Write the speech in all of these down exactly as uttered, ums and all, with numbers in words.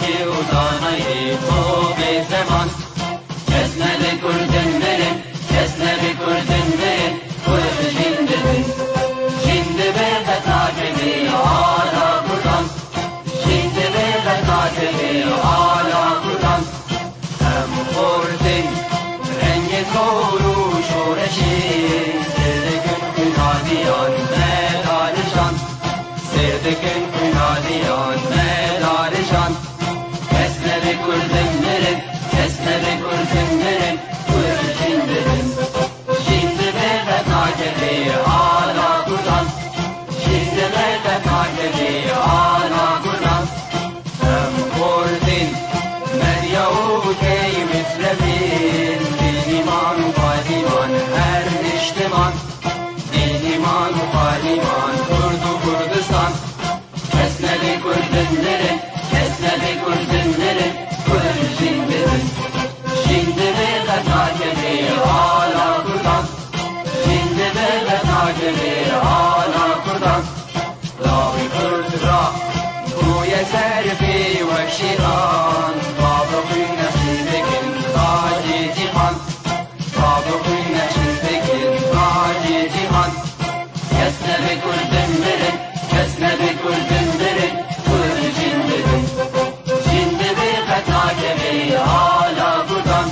Û danayê xwe bê zeman. Kes nebe Kurdin mirin, kes nebe Kurdin mirin, Kurd jîn dibin. Jîn dibe qet nakeve ala Kurdan. Jîn dibe qet nakeve ala Kurdan. Em xortin rengê sor û şoreşê, sêr dikin xwînaliyan me darijan. Sêr dikin xwînaliyan me darijan. Kes nebe Kurdin mirin, kes nebe Kurdin mirin, Kurd jîn dibin. Jîn dibe qet nakeve ala Kurdan. Jîn dibe qet nakeve ala Kurdan. Em xortin Medya û Key Mislevîn, Dînîman û Padîman her niştiman. Dînîman û Padîman, Kurd û Kurdistan. Kes nebe Kurdin mirin, kes nebe Kurdin mirin, Kurd jîn dibin. Jîn dibe qet nakeve ala Kurdan. Jîn dibe qet nakeve ala Kurdan. Lawê Kurd ra bûye serfê wek şêxan. Bavê xwîn nexşî dikin tacê cîhan. Bavê xwîn nexşî dikin tacê cîhan. Kes nebe Kurdin mirin, kes nebe Kurdin mirin, Kurd jîn dibin. Jîn dibe qet nakeve ala Kurdan.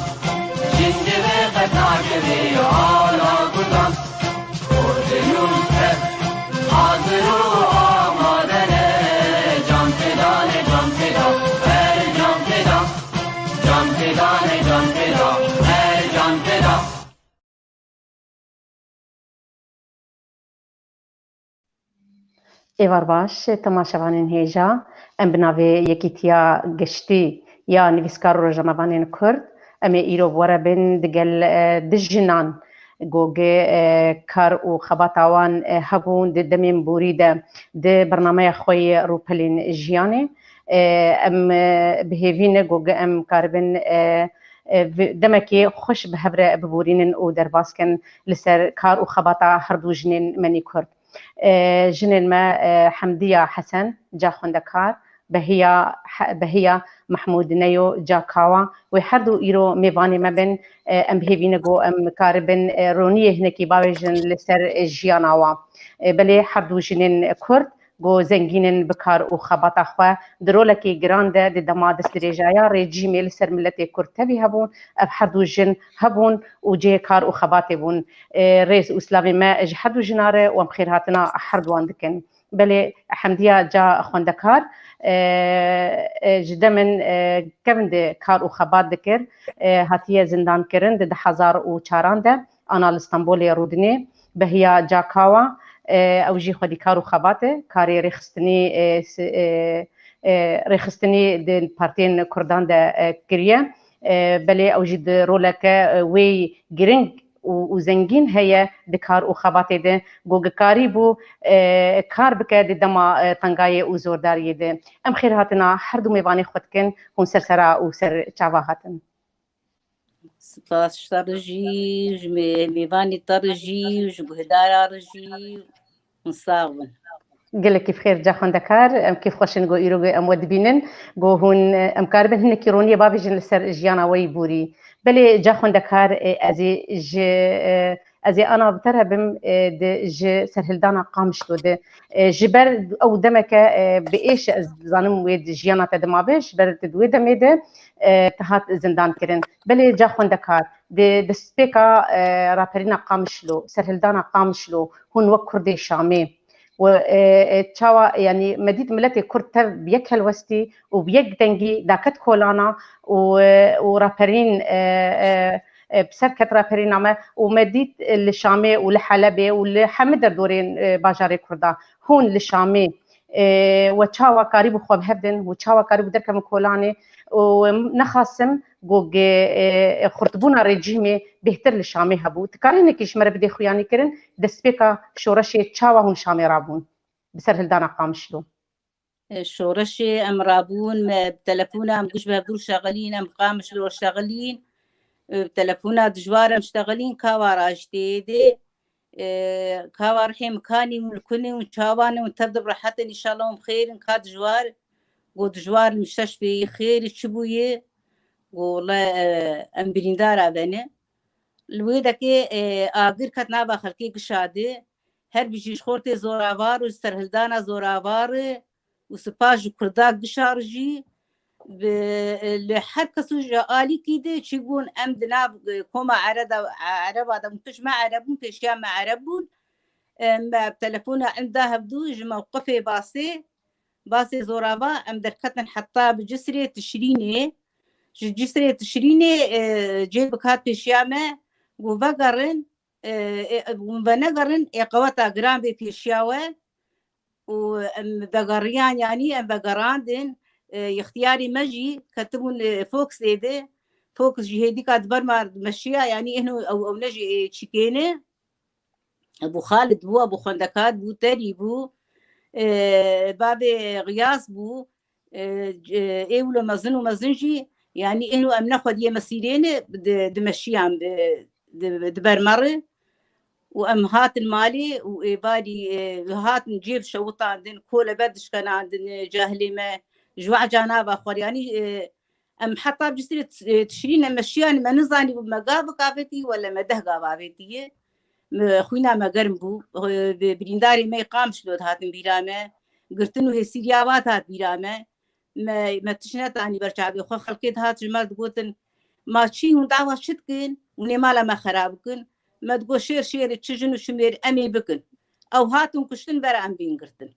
Jîn dibe qet nakeve ala Kurdan. Kurdê nû tev hazir û amade ne. Can feda ne, can feda, her can feda. Can feda ne, can feda, her can feda. Êvar baş, temaşevanên hêja. Em bi navê Yekîtiya Giştî ya Nivîskar û Rojnamevanên Kurd, em ê îro bi we re bin digel, e, du jinan, ku gi, e, kar û xebata wan, e, hebûn di demên borî de di bernameya xwe yê Rûpelên Jiyanê. E, em, e, bi hêvî ne ku gi em karibin, e, e, vi-, demekê xweş bi hev re biborînin û derbas kin li ser kar û xebata her du jinên me nî Kurd. E, jinên me, e, Hemdiya Hesen, ca xwendekar, Behiya He-, Behiya Mehmûd Neyo, ca kawa, wê her du îro mêvanê me bin. E, em bi hêvî ne ku em karibin, e, roniyê hinekî bavêjin li ser, e, jiyana wan. E, belê her du jinên Kurd ku zengîn in bi kar û xebata xwe, di rolekî giran de di dema destdirêjaya rejîmê li ser miletê Kurd tevî hebûn, ev her du jin hebûn û cihê kar û xebatê bûn. E, rêz û silavê me ji her du jina re û em xêrhatina her duwan dikin. Belê Hemdiya ca xwendekar, e, e, ji demin, e, kevin de kar û xebat dikir, e, hatiye zindankirin di du hezar û çaran de, ana li Stenbolê rûdinê. Behiya Cakawa, e, ew jî xwedîkar û xebat e, karê rêxistinî, e, si-, e, e, rêxistinî di partiyên Kurdan de, e, kiriye. E, belê ew jî di roleke, e, wê giring û, û zengîn heye di kar û xebatê de, ku gikarî bû, e, kar bike di dema, e, tengayê û zordariyê de. Em xêrhatina her du mêvanê xwe dikin, hûn ser sera û ser çava hatin. Spas ji te re jî, ji mê-, mêvanê te re jî, ji guhdara re jî. Hûn sax bin. Gelekî bi xêr ca xwendekar, em kêfxweş in ku îro em we dibînin, ku hûn, em karibin hinekî roniyê bavêjin li ser jiyana we yî borî. Belê ca xwendekar, e, ez ê ji, e, ez ê ana bi te re bim, e, di, ji serhildana Qamişlo de. E, ji ber ew demeke, e, bi êş, ez dizanim wê di jiyana te de mabe, ji ber tu di wê demê de, e, te hat zindan kirin. Belê ca xwendekar, di destpêka, e, raperîna Qamişlo, serhildana Qamişlo, hûn wek Kurdê Şamê û, e, e, çawa, yanî me dît miletê Kurd tev bi yek helwestî û bi yek dengî daket kolana û, e, û raperîn, e, e, e, bi ser ket raperîna me û me dît, e, li Şamê û li Helebê û li hemî derdorên, e, bajarê Kurda. Hûn li Şamê, e, we çawa karîbû xwe bi hev din, we çawa karîbû derkevin kolanê û, em, nexasim ku ge-, e, e, xurtbûna rejîmê bêhtir li Şamê hebû. Tu karî hinekî ji me re bidê xuyanîkirin, destpêka şoreşê çawa hûn Şamê rabûn bi serhildana Qamişlo? E, şoreşê em rabûn, me bi telefona em guş bi hevdû şexilîn, em Qamişlo şexilîn, e, bi telefona dijwar em şexilîn, kawa raştê de, e, kawa rihê mikanî û li kunê û çawanê û tev de bi rehet in, înşallah hûn bi xêr in, ka dijwar. Got, ji war li misteshfê yê xêr çi bûye? Got, wele, e, em birîndara ve ne. Li wê dekê, e, agir ket nava xelkê gişa di. Her bijî ji xortê zoravar û ji serhildana zoravar û spas ji Kurda gişa jî bi, li her kes û ji alîkî di çi bûn, em di nav, e, koma Ereda-, Ereba de bûn, pişt me Ereb bûn, pêşiya me Ereb bûn. E, me telefona em da hevdû ji mewqifê basê, basê zorava em derketin heta bi Cisrê Tişrînê. Ji Cisrê Tişrînê, e, cê bikat pêşiya me, got vegerin, e, e, hûn venegerin, ê qeweta giran bê pêşiya we. Û em vegeriyan, yanî em vegerandin, e, ixtiyarê me jî ketibûn, e, Foxê de. Fox jî hêdîka di ber me meşiya, yanî êno ew, ew ne jî, e, çîkê ne. Ebû Xalid bû, Ebû Xwendekar bû, Terî bû, e, bavê Xiyas bû, e, c-, ê wilo mezin û mezin jî, yanî êno em ne xwediyê mesîrê ne, di, dimeşiyan, di, di, di ber me re. Û em hatin malê û êvarî, e, hatin cêv şewitandin, kolebe dişkenandin, e, cahilê me, ji we cana ve xwar. Yanî, e, em heta bi Cisrê T-, Tişrîn em meşiyan, me nizanî bû me gav bik avêtî, wele me deh gav avêtiye. Me, xwîna me germ bû. E, bi-, birîndarê me yê Qamişlo dihatin bîra me. Girtin û hêsîriya wan dihat bîra me. Me, me tişt netanî ber çavê xwe. Xelkê dihat ji me digotin, ma çi hûn dawa çi dikin? Hûn ê mala me xera bikin. Me digot, şêr şêr e, çi jin û çi mêr, em ê bikin. Ew hatin kuştin, bera em bên girtin.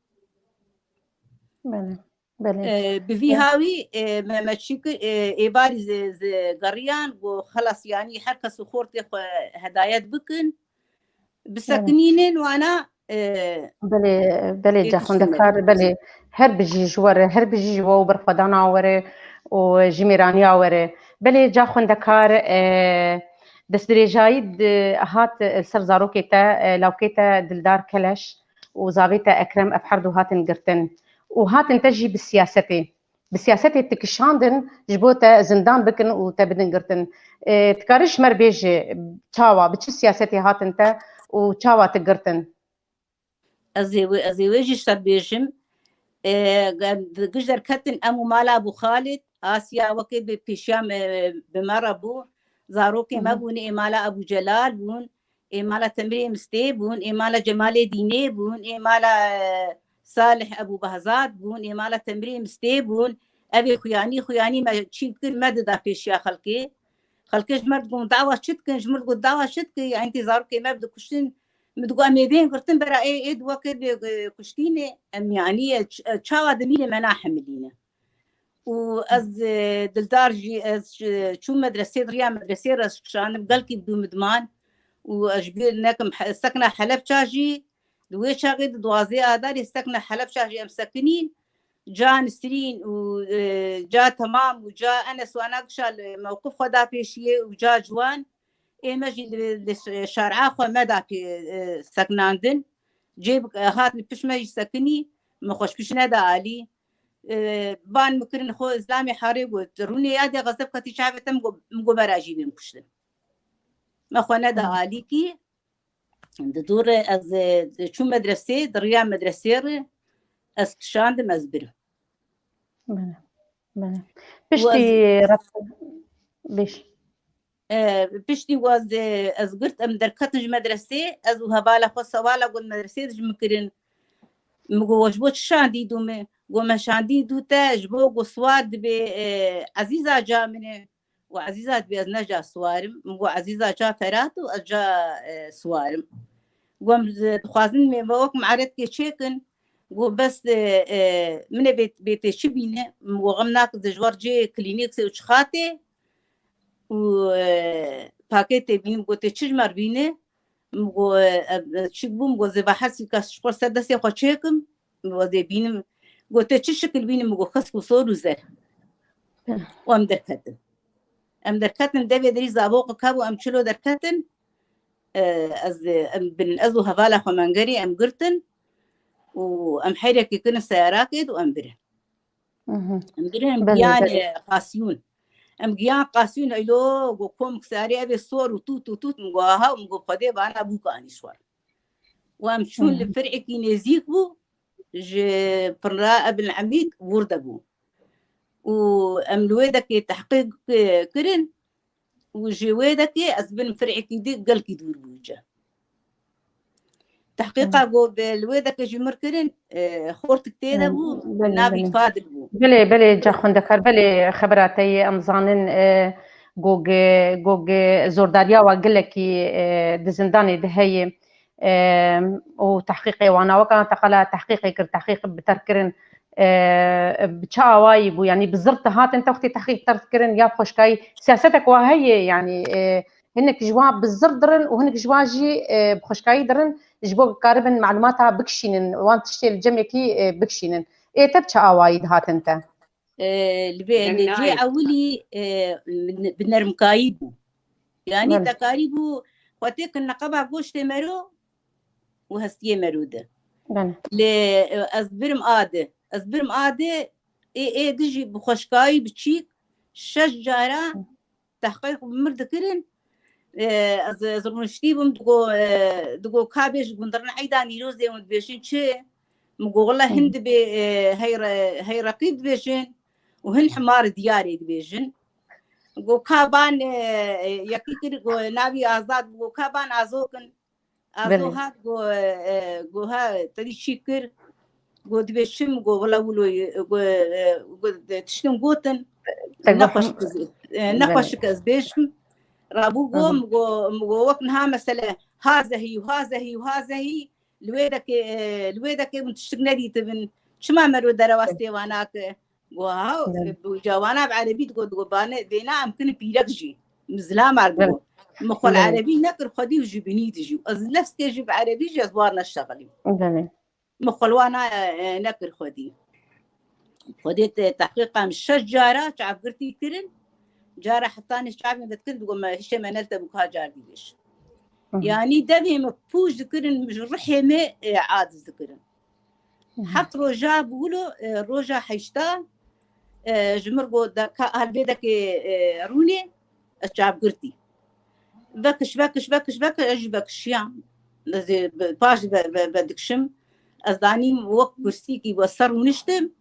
Belê. Belê. E, bi vî hawî, e, me, me çî kir, e, êvarî zi, zi geriyan, got, xelas, yanî her kes û xortê xwe hedayet bikin, bisekinînin wana, e, Belê, belê, ca xwendekar, belê, her bijî ji we re, her bijî ji we û berxwedana we re û ji mêraniya we re. Belê, ca xwendekar, e, destdirêjayî di, hat, e, ser zarokê te, e, lawkê te Dildar Keleş û zavê te Ekrem, ev herdu hatin girtin û hatin te jî bi siyasetê, bi siyasetê te kişandin ji bo te zindan bikin û te bidin girtin. E, dikarî ji me re bêje çawa, bi çi siyasetê hatin te û çawa te girtin? Ez ê wê, ez ê wê jî ji te bêjim. E, em di giş derketin em û mala Ebû Xalid, Asya wekê bi pêşiya me, bi me re bû. Zarokê me bûn, ê mala Ebû Celal bûn, ê mala Temirê Mistê bûn, ê mala Cemalê Dînê bûn, ê mala, e, Salih Ebû Behzad bûn, ê mala Temirê Mistê bûn. Ev ê xuyanî, xuyanî me çî kir, me dida pêşiya xelkê. Xelkê ji me digot, dawa çi dikin? Ji min digot, dawa çi dikin? Yanî tê zarokê me bidikuştin. Min digot, em ê bên girtin, bera ê, ê di wekê bê, e, kuştînê. Em yanî, e, ç-, e, çawa dimîne me nahemilîne. Û ez, e, Dildar jî, ez, e, çûm medresê, di riya medresê re ez kişandim, gelkî bi dû min diman. Û ez ji bîr nekim, he-, sekna Helebça jî, di wê çaxê di duwazdeh Adarê sekna Helebça jî em sekinîn. Ca Nisrîn û, e, ca Temam û ca Enes wana kişa li mewqif xwe da pêşiyê û ca ciwan. Ê me jî li, li şar'a xwe me da pê, e, sekinandin. Cê bi, e, hat li pişt me jî sekinî, me xwe ji pişt neda alî. E, ban min kirin xwe Îslamê Harê got, rûnê ya de xezeb ketî çavê te, min got, min got bera jî bên kuştin. Me xwe neda alîkî. Di dû re ez, e, çûm medresê, di riya medresê re ez kişandim, ez birim. Belê, belê. Û Piştî ez ret-, bêj. E, piştî waz, e, ez girt, em derketin ji medresê, ez û hevala xwe Sewala got, medresê dijmin kirin. Min got, we ji bo çi şandî dû me? Got, me şandî dû te, ji bo got siwar dibê, e, Ezîza ca min e. Got, Ezîza dibê ez ne ca siwar im. Min got, Ezîza ca Ferat û ez ca, e, siwar im. Got, em zi-, dixwazin me, me wek miaretkê çêkin. Got, bes, e, e, min ê bê, bê tê çi bîne? Min got, xem nakin, ez ji war cê klînîksê û çixatê û, e, paketê bînim. Got, tê çi ji me re bîne? Min got, e, e, çi bû? Min got, zê behesî kes ji xwe ser destê xwe çêkim. Min got, zê bînim. Got, tê çi şikil bînim? Min got, xesk û sor û zer. Û em derketin. Em derketin, devê derî zavoqek hebû, em çilo derketin. E, ez, em bin, ez û hevala xwe Mengerî em girtin û em heyrekê kirin seyarakê de û em birin. Mhm. Em birin, em Belê, giyan, belê. e, qasiyûn. Em giyan qasiyûn, eylo, go kom kisarê evê sor û tût û tût, min go aha, min go Xwedê bana bûk anî ji xwe. Û em çûn li Hı hı. fir'ekî nêzîk bû, ji pirra Ebil Emîd wir de bû. û em li wê dekê tehqîq, e, kirin û ji wê dekê ez bin fir'ekî di gelkî dûr bû ce. Tehqîqa ku bi li wê dekê ji mir kirin, e, xortik tê de bû, belê, navî belê. Fadil bû. Belê, belê, ca xwendekar, belê, xebera te yê em zanin, e, gog, gog, zordariya wa gelekî, e, di zindanê de heye, e, û tehqîqê wana weka te qala tehqîqê kir, tehqîq bi terk kirin, e, bi çi awayî bû? Yanî bi zir te hatin te wextê tehqîq terk kirin ya bi xweşkayî? Siyasetek wa heye, yanî, e, hinek ji wan bi zir dirin û hinek ji wan jî, e, bi xweşkayî dirin, ji bo karibin malûmata bikişînin, wan tiştê li cemekî, e, bikişînin. Ê te bi çi awayî dihatin te? E, li vê, li cê ewilî, e, bi nermkayî bû. Yanî, belê, te karîbû xwe têkin neqeba goştê mero û hestiyê mero de. Belê. Lê, e, ez birim a de. Ez birim a de, ê, ê dijî bi xweşkayî biçîk şeş cara tehqîq bi mir dikirin. E, ez, ez rûniştî bûm, digo, e, digo ka bêj gundirin eyda nîrozê hûn dibêjin çi? Min got, wele hin dibê, e, hey re-, hey reqîb dibêjin û hin himar diyarê dibêjin. Got, ka ban, e, e, yekî kir, got, navî Azad bû, got, ka ban azo kin. Azo, belê, hat, got, e, e, got, ha, te dî çi kir? Got, dibê çi? Min got, wela wilo, got, e, got, e, tiştin gotin. Te got, nexweş, e, belê, nexweşik ez bêjim. Rabû got, min got, min got, wek niha mesele ha zehî û ha zehî û ha zehî, li wê dekê, e, li wê dekê min tiştik nedîtibin. Çima mero derewa stêva nake? Go, ha, belê, bi cawana bi erebî digo, digo, bane, vêna em kinin pîrek jî. Min zilamar digo. Belê. Min xwe li, belê, erebî nekir, xwedî û ji binî dijî. Ez lefzkê jî bi erebî jî ez war neştexilîm. Belê. Min xwe li wana, e, e, nekir xwedî. Xwedê te-, tehqîqa min şeş cara çavgirtî kirin. Cara hetanê çavên vedikirin, digo, me hişê me nel te bû ka car dî bêj. Hı hı. Yanî devê me pûç dikirin, ji rihê me, e, aciz dikirin. Hı hı. Heft roja bi wilo, e, roja heşta, e, ji mir got, de ka, hal vê dekê, e, rûnê, ez çavgirtî. Vekiş, vekiş, vekiş, vekiş, ez jî vekişiyam. Ez ê bi-, paş ve, ve, vedikişim. Ez danîm wek kursîkî we ser rûniştim.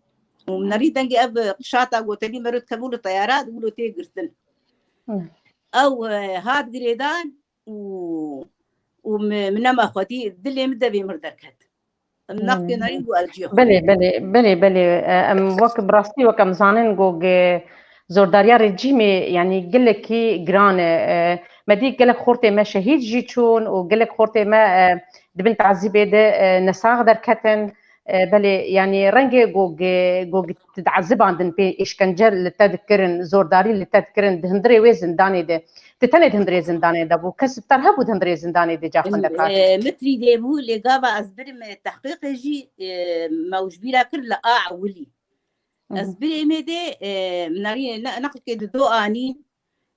Û min nerî dengê ev qişata gotelî mero dikeve wilo teyara, wilo tê girtin. Hı. Ew, e, hat girêdan û, û mi-, min nema xwedî, dilê min devê mir derket. Em, hmm, nextê nerî û ez cihê xwe. Belê, belê, belê, belê. E, em wek bi rastî wek em zanin ku ge-, zordariya rejîmê, yanî gelekî giran e. E, me dî gelek xortê me şehîd jî çûn û gelek xortê me, e, di bin tazîbê de, e, nesax derketin. E, belê, yanî rengê ku ge-, ku ge-, tu diezibandin pê êşkence li te dikirin, zordarî li te dikirin, di hundirê wê zindanê de. Di tenê di hundirê zindanê de bû. Kes bi te re hebû di hundirê zindanê de, ca xwendekar? E, mitrî dê bû, lê gava ez birim, e, tehqîqê jî, e, me û ji bîra kir li a ewilî. Ez, mhm, birê me dê, e, min arî ne-, neqlkê di do anîn,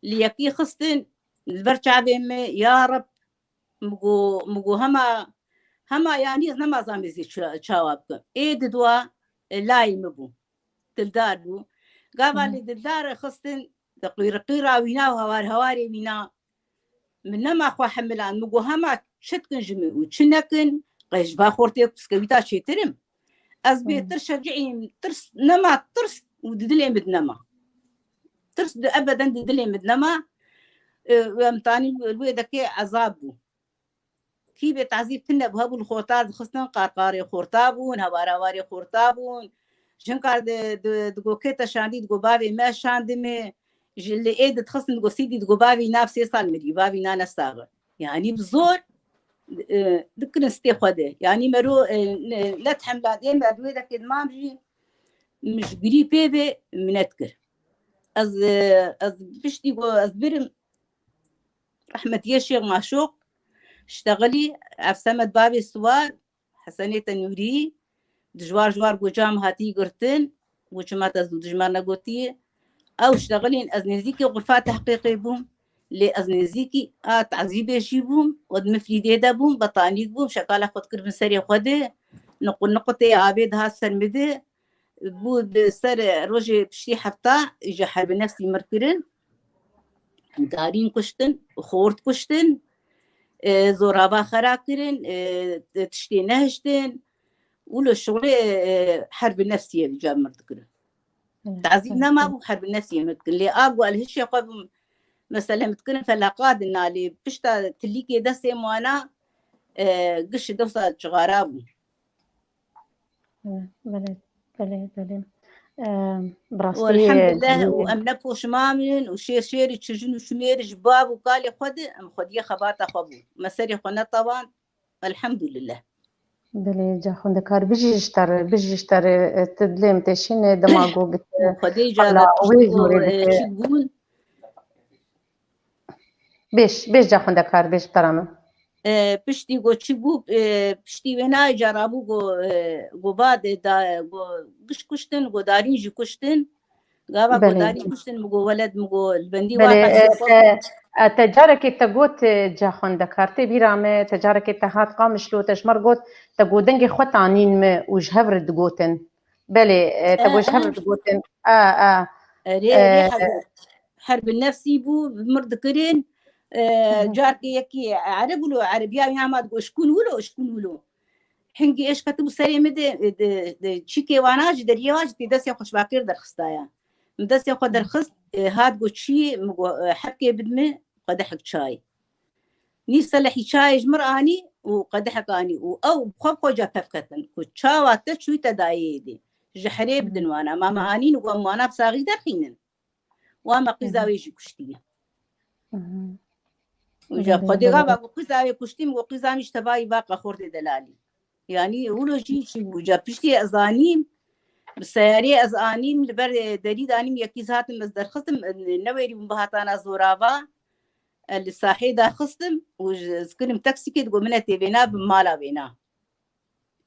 li yekî xistin, li ber çavê me, ya Reb, min got, min got hema, hema yanî ez nema zam ez ê ça-, çawa bikim. Ê di dua, e, layê min bû. Dildar bû. Gava, mhm, li Dildar xistin, di qîriqîra wîna û hawar hawarê wîna. Min nema xwe hemilan. Min got hema çi dikin ji min û çi nekin, qey ji va xortê piskewîta çêtir im. Ez bê, mhm, tirşecihîm, tirs nema, tirs û di dilê min de nema. Tirs di ebeden di dilê min de nema. E, em tanî li wê dekê ezab bû. Kî bê tazîb tune bû, hebû li xorta dixistin, qarqarê xorta bûn, hewar hewarê xorta bûn. Jinka di, di, digo kê te şandî, digo bavê me şandime. Ji li ê dixistin, digo sîdî, digo bavî nav sê sal mirî, bavî na ne sax e. Yanî bi zor, e, dikirin stê xwe de. Yanî mero, e, ne, ne tehemla dê me, di wê dekê dimam jî min ji birî pê ve minet kir. Ez, e, ez piştî ku ez birim, rehmetiyê Şêx Maşoq, ştexilî, Efsemed bavê Siwar, Hesenê Tenûrî, dijwar ji war goca min hatî girtin, û çima te ez dû dijmar negotiye. Ew ştexilîn, ez nêzîkî xurfa tehqîqê bûm, lê ez nêzîkî a tazîbê jî bûm, û di miflîdê de bûm, betanîk bûm, şekala xwe dikir bin serê xwe de, niqu-, niqutê avê dihat ser min de, bû di ser rojê piştî hefta ji herbi nefsî mir kirin. Darîn kuştin, xort kuştin, e, zorava xera kirin, e, tiştê nehiştin. Wilo şixulê, e, herbi nefsî ye, ca mir dikirin. Tazî nema bû, her bi nefsî min dikin. Lê a ku el hişê xwe bû, mesele min dikirin felaqa din na, lê pişta tilîkê destê wana, e, giş dewsa çixara bû. Belê, belê, belê. Em, bi rastî, Elhamdulillah, e, û em ne poşiman in û şêr şêrî çijin û şimêrî ji bav û kalê xwe de em xwediyê xebata xwe bû. Me serê xwe netewan, Elhamdulillah. Belê, ca xwendekar, bijî ji te re, bijî ji te re, e, tu dilê min têşîne, dema ku gite, Xwedê ca hala wê jûrê dike. Çi bûn? Bêj, bêj ca xwendekar, bêj bi te re min. E, piştî ku çi bû, e, piştî wê nayê ca rabû ku, e, ku va de da, ku giş kuştin, ku darîn jî kuştin. Gava ku Belê. darî kuştin, min got, weled, min got, li bendî Belê, wa e, qeşê xwe. te, e, te carekê te got, e, ca xwendekar, tê bîra me, te carekê te hat Qamişlo, te ji me re got, te got, dengê xwe tanîn me û ji hev re digotin. Belê, e, te E, got, ji hev e. re digotin. A, a. Erê, erê, E, her, her bi nefsî bû, bi mir dikirin. E, Hı hı. Carkê yekî ereb wilo, erebiya wî hema digot, "Şkûn wilo, şkûn wilo." Hingî êş ketibû serê min de, de, de çîkê wana jî, deriyê wan jî tê destê xwe ji bakêr derxistaya. Min destê xwe derxist, e, hat got çî, min got, e, hebkê bid min, qedehek çay. Nîv selehî çayê ji min re anî û qedehek anî û ew bi xwe bi xwe ca pevketin ku çawa te çûyî te dayê êdî. Ji herê bidin wana. Ma me anîn û got em wana bi saxî derxînin. Wan me qîza wê jî kuştiye. Û ja Xwedê gava ku qîza wê kuştî, min got qîza min ji tevayî va qexortê delalî. Yanî wilo jî çi bû. Ca piştî ez anîm, bi seyarê ez anîm, li ber, e, derî de anîm, yekî hatim ez derxistim, e, newêrî bûm bihatana zorava, e, li sahê derxistim û ji, ez kirim teksîkê, digot min e tê vêna, bi mala vêna.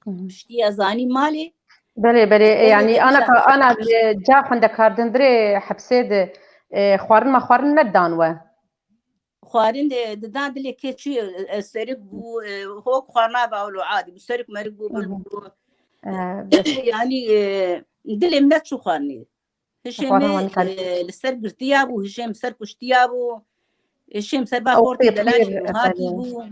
Hı hı. Piştî ez anîm malê. Belê, belê, e, yanî ana ka, ana, e, ca xwendekar dindirê hepsê de, e, xwarin ma xwarin nedidan we? Xwarin de didan dilê keçî, e, serik bû, e, hok xwarina va wilo adî bû, serik merik bû, bil bû. E, yanî, e, dilê min neçû xwarinê. Hişê min, e, li ser girtiya bû, hişê min ser kuştiya bû, hişê min ser va xortê delalî û hatî bû.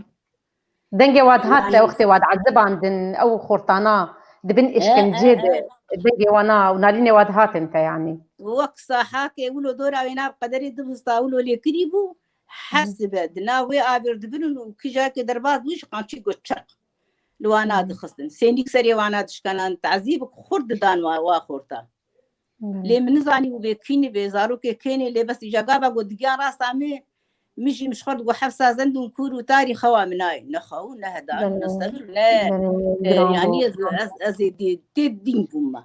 Dengê wa dihat te, wextê wa diezibandin, ew xortana di bin, e, işkencê de, dengê wana û nalînê wa dihatin te yanî. Wek sahakê wilo dora wê nav qederê dibista wilo lêkirî bû, hesibe, di nav wê avêr dibin û kî carekê derbas bû ji qamçî got çeq. Li wana dixistin. Sênîk serê wana dişkenan, tazîbik xurt didan wa, wa xorta. Lê min nizanî û bê kînî bê, zarokê kênê, lê bes îca gava got digiyan rasta min, min jî min ji xwe digot heft sazend û kûr û tarî xewa min nayê. Ne xew, ne hedar, ne sebir, ne, e, yanî ez, ez, ez ê dê, tê dîn bûm me.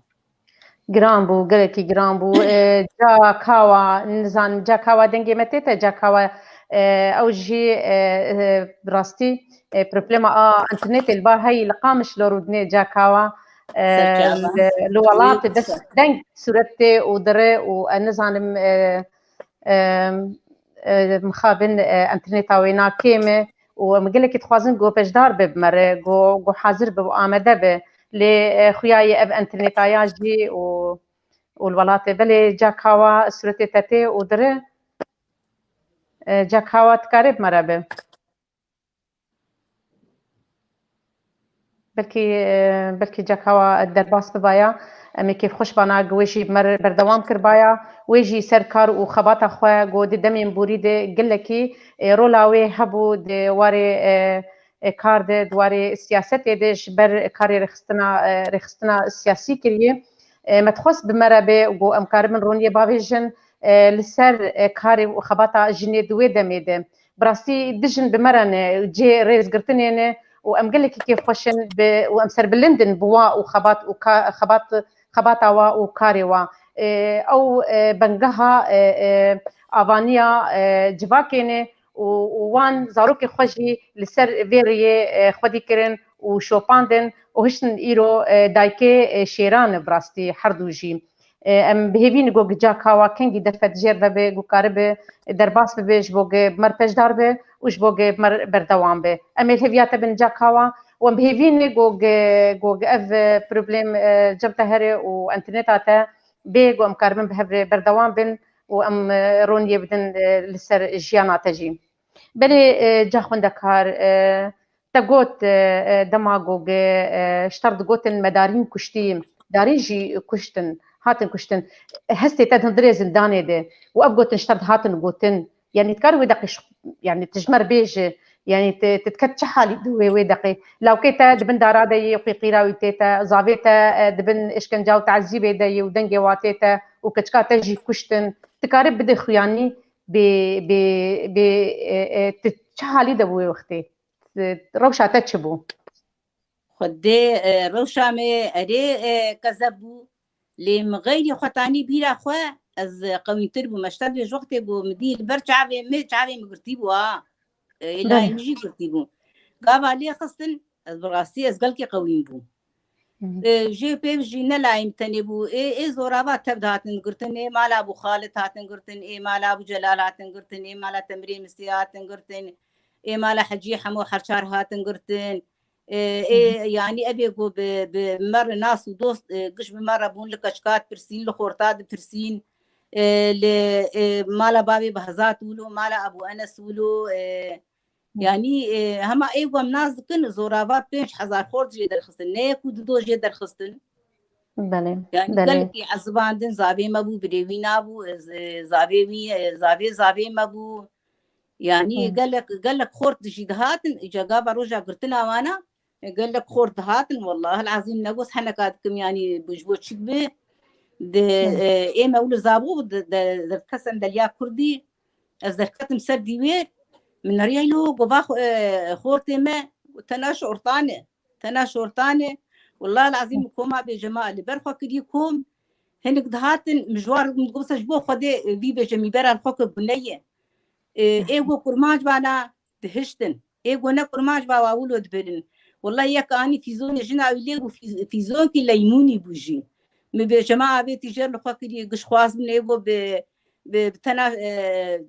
Giran bû, gelekî giran bû. E, ca kawa, nizanim, ca kawa dengê me tê te, ca kawa, e, ew jî, e, e, bi rastî, e, problema a internetê li ba heyî li Qamişlo rûdinê ca kawa, e, li, li welatê dest deng sûret tê û dire û, e, nizanim, e, e, e, mixabin, e, interneta wê na kêm e û em gelekî dixwazin ku beşdar be bi me re, ku, ku hazir be û amade be. Lê, e, xuya ye ev interneta ya jî û, û li welatê belê ca kawa sûretê te tê û dire, e, ca kawa dikare bi me re be. Belkî, e, belkî ca kawa derbas bibaya, em ê kêfxweş bana ku wê jî mer berdewam kirbaya. Wê jî ser kar û xebata xwe ku di demên borî de gelekî, e, rola wê hebû di warê, e, e, kar de, di warê siyasetê de ji ber karê rêxistina, e, rêxistina siyasî kiriye. E, me dixwest bi me re be ku em karibin roniyê bavêjin, e, li ser, e, karê û xebata jinê di wê demê de. Bi rastî du jin bi me re ne, cihê rêzgirtinê ne û em gelekî kêfxweş in bi, û em serbilind in bi wa û xebat û ka-, xebat, xebata wa û karê wa. E, ew, e, bengeha, e, e, avaniya, e, civakê ne û, û wan zarokê xwe jî li ser vê rêyê, e, xwedî kirin û şopandin û hiştin îro, e, dayikê, e, şêran e bi rastî her du jî. E, em bi hêvî ne ku gica kawa kengî derfet jêr vebe, ku karibe derbas bibe, ji bo ge bi mer peşdar be û ji bo ge bi mer berdewam be. Em ê li hêviya te bin ca kawa û em bi hêvî ne ku ge, ku ge ev, e, problem, e, cem te here û interneta te bê, ku em karibin bi hev re berdewam bin û em, e, roniyê bidin, e, li ser jiyana te jî. Belê, e, ca xwendekar, e, te got, e, e, dema ku ge, e, ji te re digotin me darîn kuştî, darîn jî kuştin. hatin kuştin. Hestê te di hundirê zindanê de û ev gotin ji te dihatin gotin. Yanî dikare wê deqê, yanî tu ji me re bêje, yanî tu, tu diket çi halî di wê, wê deqê? Lawkê te di bin dara de yê, qîqîra wî tê te, zavê te, e, di bin işkenca û teezîbê de yê û dengê wa tê te û keçika te jî kuştin. Tu karî bidê xuyanî bê, bê, bê, e, e, tu çi halî de bû wê wextê? Rewşa te çi bû? Xwedê, e, rewşa me erê, e, kezeb bû. Lê min xeyrî xwe tanî bîra xwe, ez qewîntir bûm. Ez ji te dibêjim wextê ku min dî li ber çavê min, çavê min girtî bû ha. E, layê min jî girtî bû. Gava lê xistin, ez bi rastî ez gelkî qewîn bûm. E, jê pê jî ne layê min tenê bû. Ê, ê zorava tev dihatin girtin, ê mala Bû Xalid hatin girtin, ê mala Bû Celal hatin girtin, ê mala Temirê Misê hatin girtin, ê mala Hecî Hemo Herçar hatin girtin. E, ê, yanî ev ê ku bi, bi me re nas û dost, e, giş bi me re bûn, li keçika dipirsîn, li xorta dipirsîn, e, li, e, mala bavê Behzat wilo, mala Ebû Enes wilo, e, yanî, e, hema ê ku em nas dikin, zorava pênc hezar xort jê derxistin, ne yek û du doz jê derxistin. Belê, yanî belê. Gelekî ezibandin, zavê me bû, birê wî nabû, e, z-, e, zavê wî, e, zavê, zavê me bû. Yanî gelek, gelek xort jî dihatin, îca gava roja girtina wana, e, gelek xort dihatin, wellahil ezîm ne got heneka dikim, yanî ji bo çi bi, di, e, ê me wilo zabû, di, di, derdiket sendeliya kurdî, ez derketim ser dîwêr, min neriya îlo, gova xo-, e, xortê me, tena şortane, tena şortane, wellahil ezîm koma bêjema li ber xwe kiriye kom, hinek dihatin, min ji wan re digot, ji bo Xwedê, e, vî bêje mîbera li xwe ke gune ye. E, ê ku kurmanc vana dihiştin. Ê ku ne kurmanc va wa wilo dibirin. Wellahî yek anî fîzonê jina wî lê bû, fîz-, fîzonkî leymûnî bû jî. Min bêjema avêtî jêr li xwe kiriye, giş xwaz bûn, ê ku bi, bi, bi tena, e,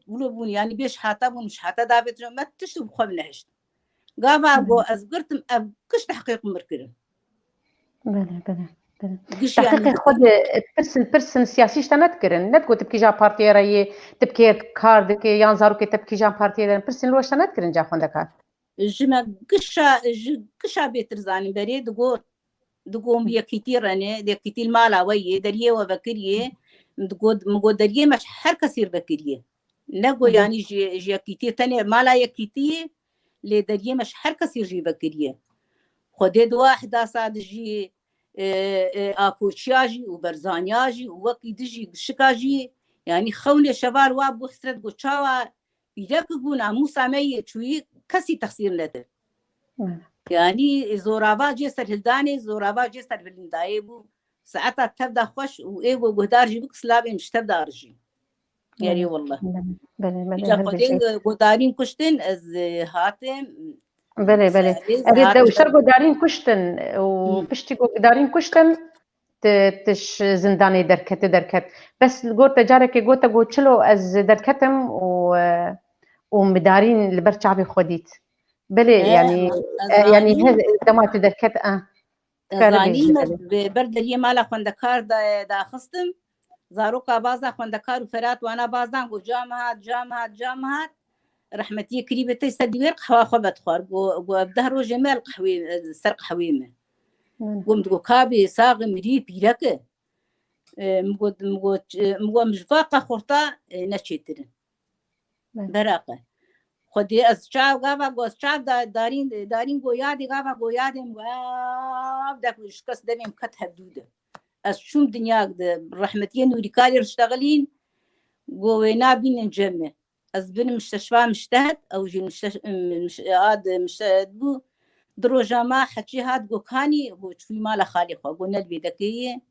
wilo bûn, yanî bê şihata bûn, şihata davêt me tişt bi xwe nehişt. Gava ku ez girtim, ev giş tehqîq mir kirin. Belê, belê, belê. Giş yanî. Tehqîqê xwe de, e, pirsin, pirsin siyasî ji te nedikirin. Nedigot tu bi kîja partiyê re yê, tu bi kê kar dikê, yan zarokê te bi kîjan partiyê de ne. Pirsin li we ji te nedikirin ca xwendekar. Ji me gişa, ji gişa bêtir zanîn berê digot, digot yekîtî re ne, yekîtî li mala we yê, deriyê we vekiriye. Digot, min got deriyê me ji her kesî re vekiriye. Ne got yanî ji, ji yekîtî, tenê mala yekîtî, lê deriyê me ji her kesî jî vekiriye. Xwedê di wa ehdasa de jî, e, e, Apoçiya jî û Berzaniya jî û wekî di jî, Gişika jî, yanî xewnê şeval wa bû hesret, got çawa pîrek bû, namûsa me yê çûyî kesî texsîr nede. Yanî zorava cê serhildanê, zorava cê serhilindayê bû. Saeta tev da xweş û ê ku guhdar jî bik, silavên ji tev da rijî. Erê wallah. Belê, belê, belê. Îca xwedê godarîn kuştin, ez, e, hatim. Belê, belê. Erê, de û ser godarîn kuştin û piştî godarîn kuştin, ti, ti ji zindanê derkete, derket. Bes li gor te carekê gote got çilo ez derketim û, e, û midarîn li ber çavê xwe dît. Belê, yanî, e, yanî dema tu derket, e. Ez zanî me bi ber deriyê mala xwendekar da, daxistim. Zaroka baza xwendekar û Ferat wana bazdan got, "Ca min hat, ca min hat, ca min hat." Rehmetiyê kirî bi tey ser dîwêr qehwa xwe vedixwar. Got, got, "Ev deh rojê me li qehwê, ser qehwê me." Got, min digot, "Kabê, saxê, mirî, pîrek e." E, min got, min got, e, min got, "Em ji va qehorta, e, ne çêtir in." Beraqe. Xwedê ez çav gava got, çav da, darîn, darîn go yadê, gava go yadê, min got, "Ev dek ji kes devêm ket hevdû de." Ez çûm dinya de, rehmetiyê Nûrî Kalê riştexilîn, go wê nabînin cem me. Ez binim müsteşfa müstehed, ew jî müsteş-, müş-, ad müstehed bû. Di roja ma heçî hat go kanî, go çûyî mala xalê xwe, go ne li vê dekê ye.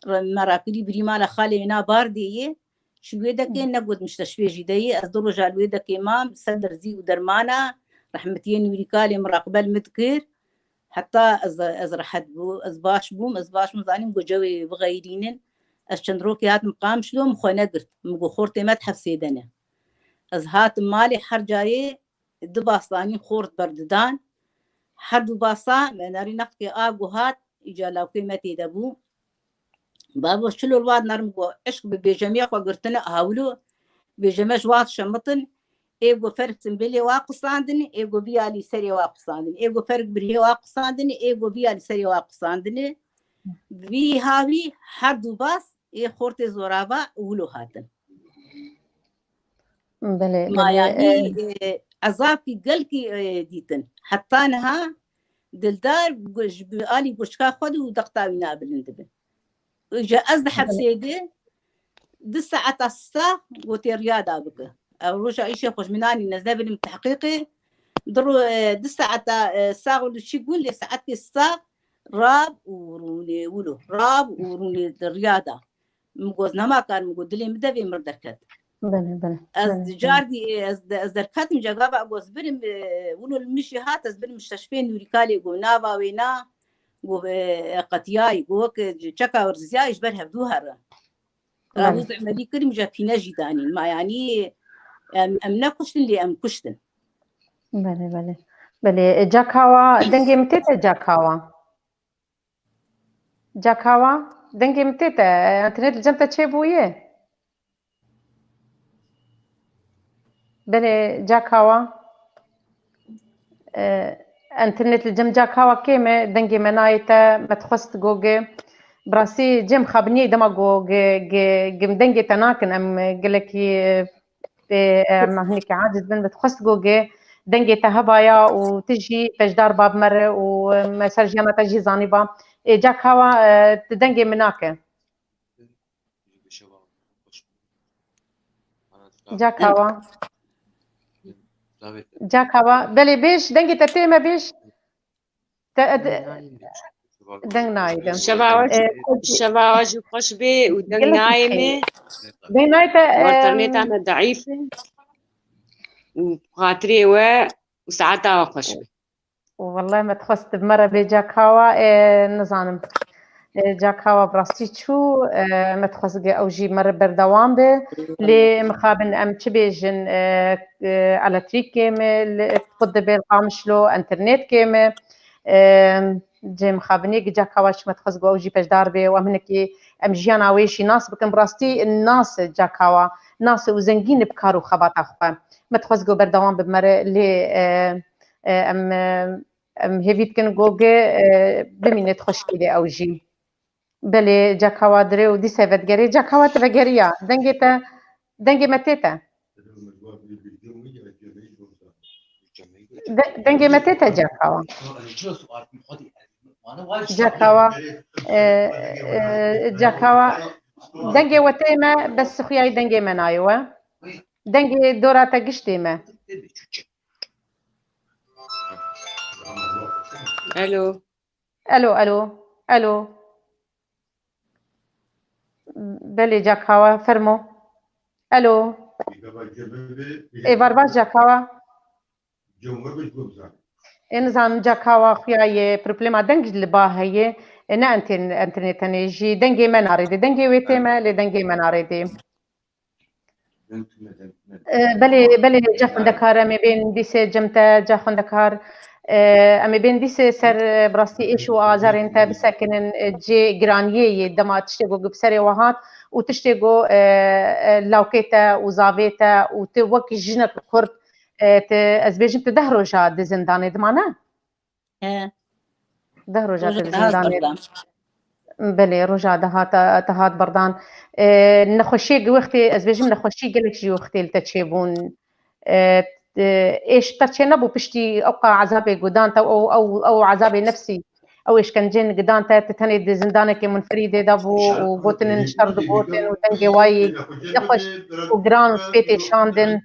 Re-, me rakirî birî mala xalê wê na bar dê ye. Çi wê dekê, ne got mişteşfê jî de yê, ez du roja li wê dekê mam, ser derzî û dermana, rehmetiyê Nûrî Kalê miraqbe li min dikir, heta ez, ez rehet bû, ez baş bûm, ez baş bûm, zanîm got cewê bixeyrînin, ez çend rokê hatim Qamişlo, min xwe negirt, min got xortê me di hefsê de ne. Ez hatim malê her carê du bastanî xort berdidan, her du basa me nerî nextikê a guhat, îca lawkê me tê de bû. Bavo çilo li wat nerm go, eşq bi bêjemê xwe girtine hawlo, bêjeme ji wat şemitin, ê go ferk simbêlê wa qisandin, ê go vîya lî serê wa qisandin, ê go ferk birhê wa qisandin, ê go vîya lî serê wa qisandin. Vî havî her du bas ê xortê zorava wilo hatin. Belê, Ma belê. yanî e, e, ezabkî gelkî e, dîtin. Heta niha Dildar gu- ji bi alî guçka xwe de û dexta wî nabilind dibe. Ji ez di hepsê de du saeta sax gotê riya da bike. Ev roja îşê xwe ji min anî, ez nebinim tehqîqê. Di ro e, du saeta e, sax û çi gund lê saetê sax rab û rûnê wilo. Rab û rûnê di riya da. Min got, nema kar, min got, dilê min devê mir derket. Belê, belê. Ez belê, di cardî, ez, de- ez derketim cegava, ez got, ez birim, e, wilo li min jî hat, ez birim şeşfê nûrîkalê got, nava wê na, got, e, qetiyayî, got, wek çeka riziyayî ji ber hevdû here. Belê. Ew zehmelî kirim, je pîne jî danîn. Ma yanî em, em ne kuştin lê em kuştin. Belê, belê. Belê, e, cakawa, dengê min tê te cakawa. Cakawa, dengê min tê te, e, internet li cem te çêbûye. Belê, cakawa. E, internet li cem cakawa kêm e, dengê me nayê te, me dixwest go ge. Bi rastî cem xabiniyê dema go ge, ge, ge dengê te nakin, em gelekî, e, pê, e, em hinekî aciz bin, bi dixwest go ge dengê te hebaya û tu jî pejdar ba bi me re û, e, me ser jiyana te jî zanîba. Ê, cakawa, e, tu dengê min nake. Cakawa. Cakawa. Belê bêj, dengê te tê me bêj. Te, e, deng nayê de. Şeva we E, şeva we jî xweş bê û deng Gelek nayê xêr. me. Deng nayê te, e, Înterneta me deîf e. Û xatirê we û saeta we xweş be. Wallahî me dixwest bi me re bê cakawa, e, nizanim. E, cakawa bi rastî çû, e, me dixwest ge ew jî me re berdewam be. Lê mixabin em çi bêjin, e, e, elektrîk kêm e, li, qut dibe li Qamişlo, internet kêm e. E, cê mixabinê gi cakawa çû me dixwest go ew jî pejdar be û em hinekî em jiyana wê jî nas bikin. Bi rastî nas e cakawa, nas e û zengîn e bi kar û xebata xwe. Me dixwest go berdewam bi me re lê, e, e, em, e, em hêvî dikin go ge, e, bimîne di xweşkî de ew jî. Belê, cakawa dirê û dîse vedigerê. Cakawa te vegeriya. Dengê te, dengê me tê te. De, dengê me tê te cakawa. Cakawa, e, e, cakawa, dengê we tê me, bes sixuyayî dengê me nayê we. Dengê dora te giştê me. Alo. Alo, alo, alo. Belê, cakawa, fermo. Alo. Ê, varbaş cakawa. Ê, nizanim cakawa xuya ye, problema deng li ba heye. E, ne enten-, enternetene jî dengê me narêdê. Dengê wê tê me, lê dengê me narêdê. E, belê, belê, ca xwendekar, em ê bên dîsê cem te, ca xwendekar. E, em ê bên dîsê ser, e, bi rastî êş û azarên te bisekinin, e, cê giraniyê yê dema tiştê ku bi serê we hat û tiştê ku, e, e, lawkê te û zavê te û tu wek jinek kurd, e, tu, ez bêjim tu deh roja di zindanê dimane? He. Deh roja te di zindanê. Belê, roja te hat, te hat berdan. E, nexweşiyê gi wextê, ez bêjim nexweşî gelek jî wextê li te çêbûn. E, e, êş te çê nebû piştî ew qa ezabê gudan te, ew, ew, ew ezabê nefsî, ew êşkencên gidan te, tu tenê di zindanekê munferîdê de bû û gotinin şer digotin û dengê wayî nexweş û giran û pê tê şandin.